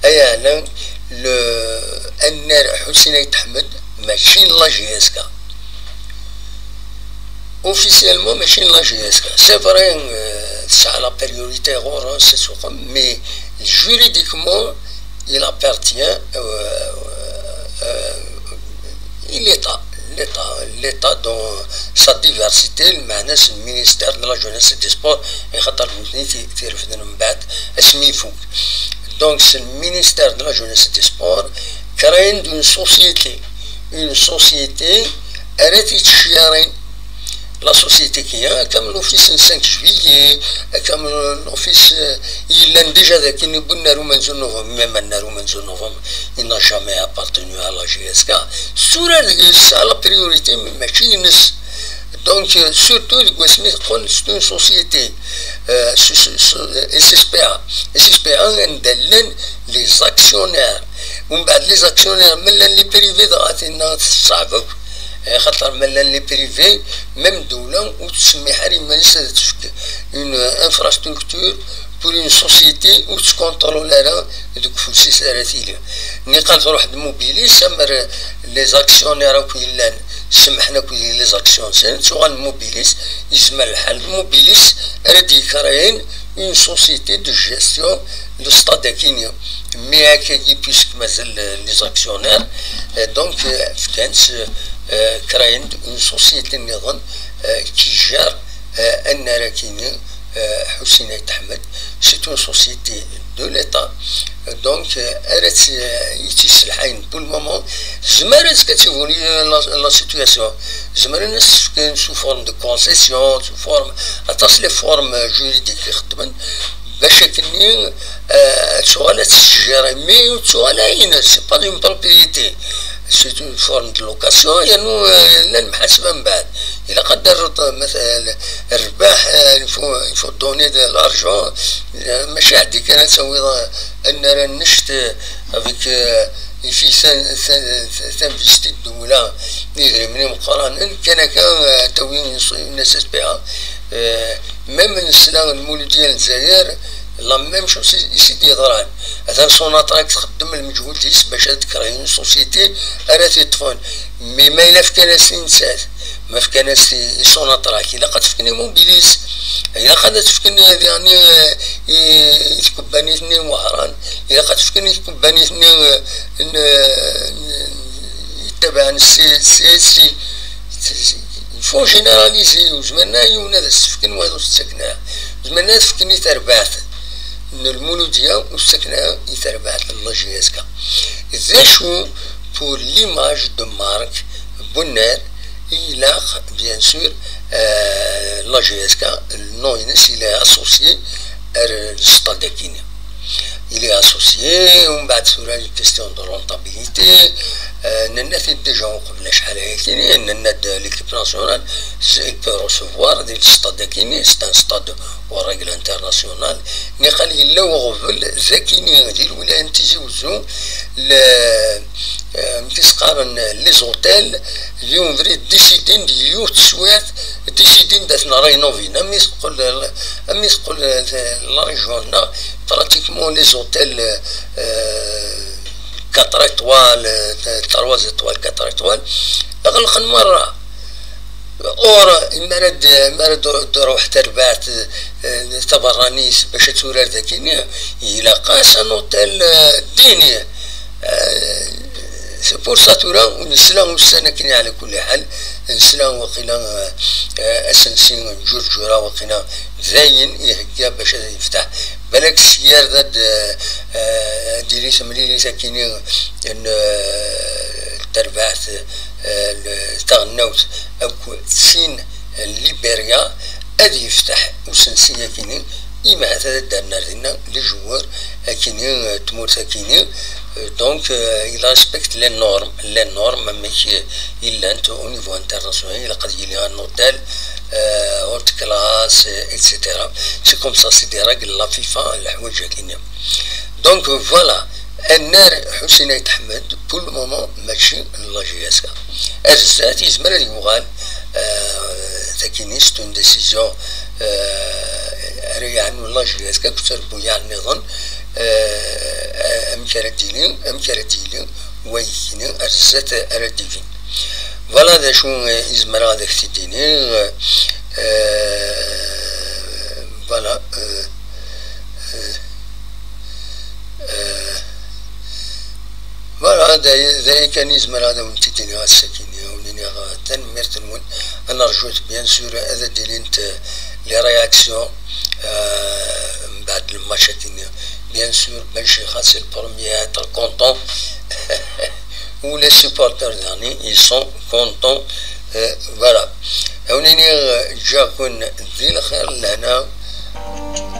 A Yeɛla, le, annar Ḥusin Ayt Ḥmed, mačči n la G S K. Officiellement, mačči n la G S K. C'est vrai, euh, tesɛa la priorité ɣur-s, mais juridiquement, il appartient, euh, euh, i l'État. L'État, l'État dans sa diversité, lmeɛna c'est le ministère de la jeunesse et des sports, i xaṭer nutni ti-, tirefden mbeɛd asmi ifuk. Donc c'est le ministère de la jeunesse et des sports, créant une société, une société, ara t-ittceyyarin. La société-agi, comme l'office n cinq juillet, comme l'office, euh, yellan déjà dagi, n win n umenzu n novembre, même n umenzu n novembre, il n'a jamais appartenu à la G S K. Tura, c'est la priorité, mais mačči ines. Donc, euh, surtout, deg wasmi teqqel, c'est une société, euh, su-, su-, su-, S S P A. S S P A, anda llan les actionnaires. Umbeɛd, les actionnaires, ma llan les privés, dɣa tinna teṣṣeɛb akk. Eh, xaṭer ma llan les privés, même ddewla ur tettsemmiḥ ara iman-is ad tefk une infrastructure pour une société ur tettcontrôle ara deg ufus-is ara tili. Niqal truḥ-d Mobilis, amer les actionnaires akk yellan semmḥen akk di les actions-nsen, tuɣal Mobilis, yezmer lḥal d Mobilis ara d-yekṛayen une société de gestion de stade akini. Mais akkagi, puisque mazal, euh, les actionnaires, euh, donc, euh, fkan-tt, euh, créent une société niḍen, euh, qui gère, euh, annar akini, euh, Ḥusin Ayt Ḥmed. C'est une société de l'État. Euh, donc, euh, ara tt-, euh, i tt-yesselḥayen pour le moment. Tzemmer ad tt-, ad tt-évoluer la, la situation. Zemren ad s-fken sous forme de concession, sous forme, aṭas les formes juridiques i xeddmen. Bac akkenni, euh, ad tuɣal ad tettjir, mais ur tuɣal ara ines, c'est pas une propriété. C'est une forme de location, yernu, euh, llan mḥasba mbeɛd. Ilaq ad d-terreḍ, euh, مثلا, rrbeḥ, euh, il faut, il faut donner de l'argent, euh, mačči ɛeddi kan ad tawiḍ, euh, annar annect, euh, avec, euh, et puis, c'est, c'est, c'est investi ddewla, idrimen imeqqranen, kan akka, euh, tawi une, une S S P A. Euh, même nesla Lmuludya n Lezzayer, la même chose i, i s-id-yeḍran. Atan Sonatrach txeddem lmeǧhud-is bac ad d-créer une société ara t-iṭṭfen. Mais ma yella fkan-as i nettat, ma fkan-as i, i Sonatrach, ilaq ad t-fken i Mobilis. Ilaq ad t-fken, euh, yeɛni, euh, i, i tkebbanit-nni n Wehran. Ilaq ad t-fken i tkebbanit-nni, euh, n, n, yettabaɛen C-, C S C. Il faut généraliser. Ur zmiren ara yiwen ad as-t-fken, wayeḍ ur s-ttaken ara. Zemren ad t-fken i terbaɛt n Lmuludya, ur s-ttaken ara i terbaɛt n la G S K. D acu, pour l'image de marque n wannar, ilaq, bien sûr, euh, la G S K, le nom-ines, il est associé ar stade akini. Il est associé, umbeɛd tura une question de rentabilité, euh, nenna-t-id déjà uqbel acḥal ayakini, nenna-d l'équipe nationale, c'est, il peut recevoir di stade akini, c'est un stade aux règles internationales. Niqal yella uɣbel d akini di lwilaya n Tizi Wezzu, le, euh, amek i s-qqaren, les hôtels, di ubrid décidin di yiwet teswiɛt, décidin d at-, n rénovin. Am i teqqel, am i teqqel, euh, la région-nneɣ, pratiquement les hôtels, euh, quatre étoiles, euh, trois étoiles, quatre étoiles, ɣelqen merra. Or, mi ara d-, mi ara d-, d-ruḥ terbaɛt, euh, taberranit bac ad turar dagini, ilaq-as un hôtel, euh, digne. Euh, C'est pour ça tura nesla ussan akken, ɛla kulli ḥal, nesla waqila, eh, eh, asensi n Ǧurǧura waqila dayen ihegga bac ad yefteḥ. Balak s yar d ad, eh, eh, ad d-tili temlilit akkin n, eh, terbaɛt, eh, n taɣelnawt akk sin n Liberya, ad yefteḥ usensi akkin, imhat ad d-rren ar dinna les joueurs akkin, eh, tmurt akkin. Eh, donc, eh, il respecte les normes, les normes amek, eh, i llant au niveau international, ilaq ad yili un hôtel, eh, haute classe, eh, et cetera. C'est comme ça, c'est des règles la FIFA, leḥwayeǧ akkin. Donc, voilà, annar Ḥusin Ayt Ḥmed, pour le moment, mačči n la J S K. Ar zdat, yezmer ad yuɣal, eh, tagini, c'est une décision, eh, ara yeɛnu la J S K, akked trebbuyaɛ nniḍen, eh, amek ara d-yili, amek ara d-yili wayegni ar zdat ara d-ibin. Voilà d acu, eh, i zemreɣ ad ak-t-id-iniɣ, eh, voilà, eh, eh, eh, voilà, d aya, d aya kan i zemreɣ ad awen-t-id-iniɣ ass-agi-nni, ad awen-iniɣ, eh, tanemmirt-nwen, ad nerjut, bien sûr, ad d-ilint, eh, les réactions, eh, mbeɛd le match-agi-nni. Bien sûr, Ben Chikha, c'est le premier à être content. Ou les supporters, يعني, ils sont contents. Euh, voilà. Awen-iniɣ, eh, ǧǧiɣ-ken di lxir, lehna.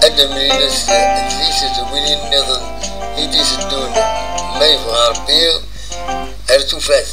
Ad d-mlilet di tedwilin nniḍen i d-iteddun, ma yebɣa Rebbi. Ar tufat.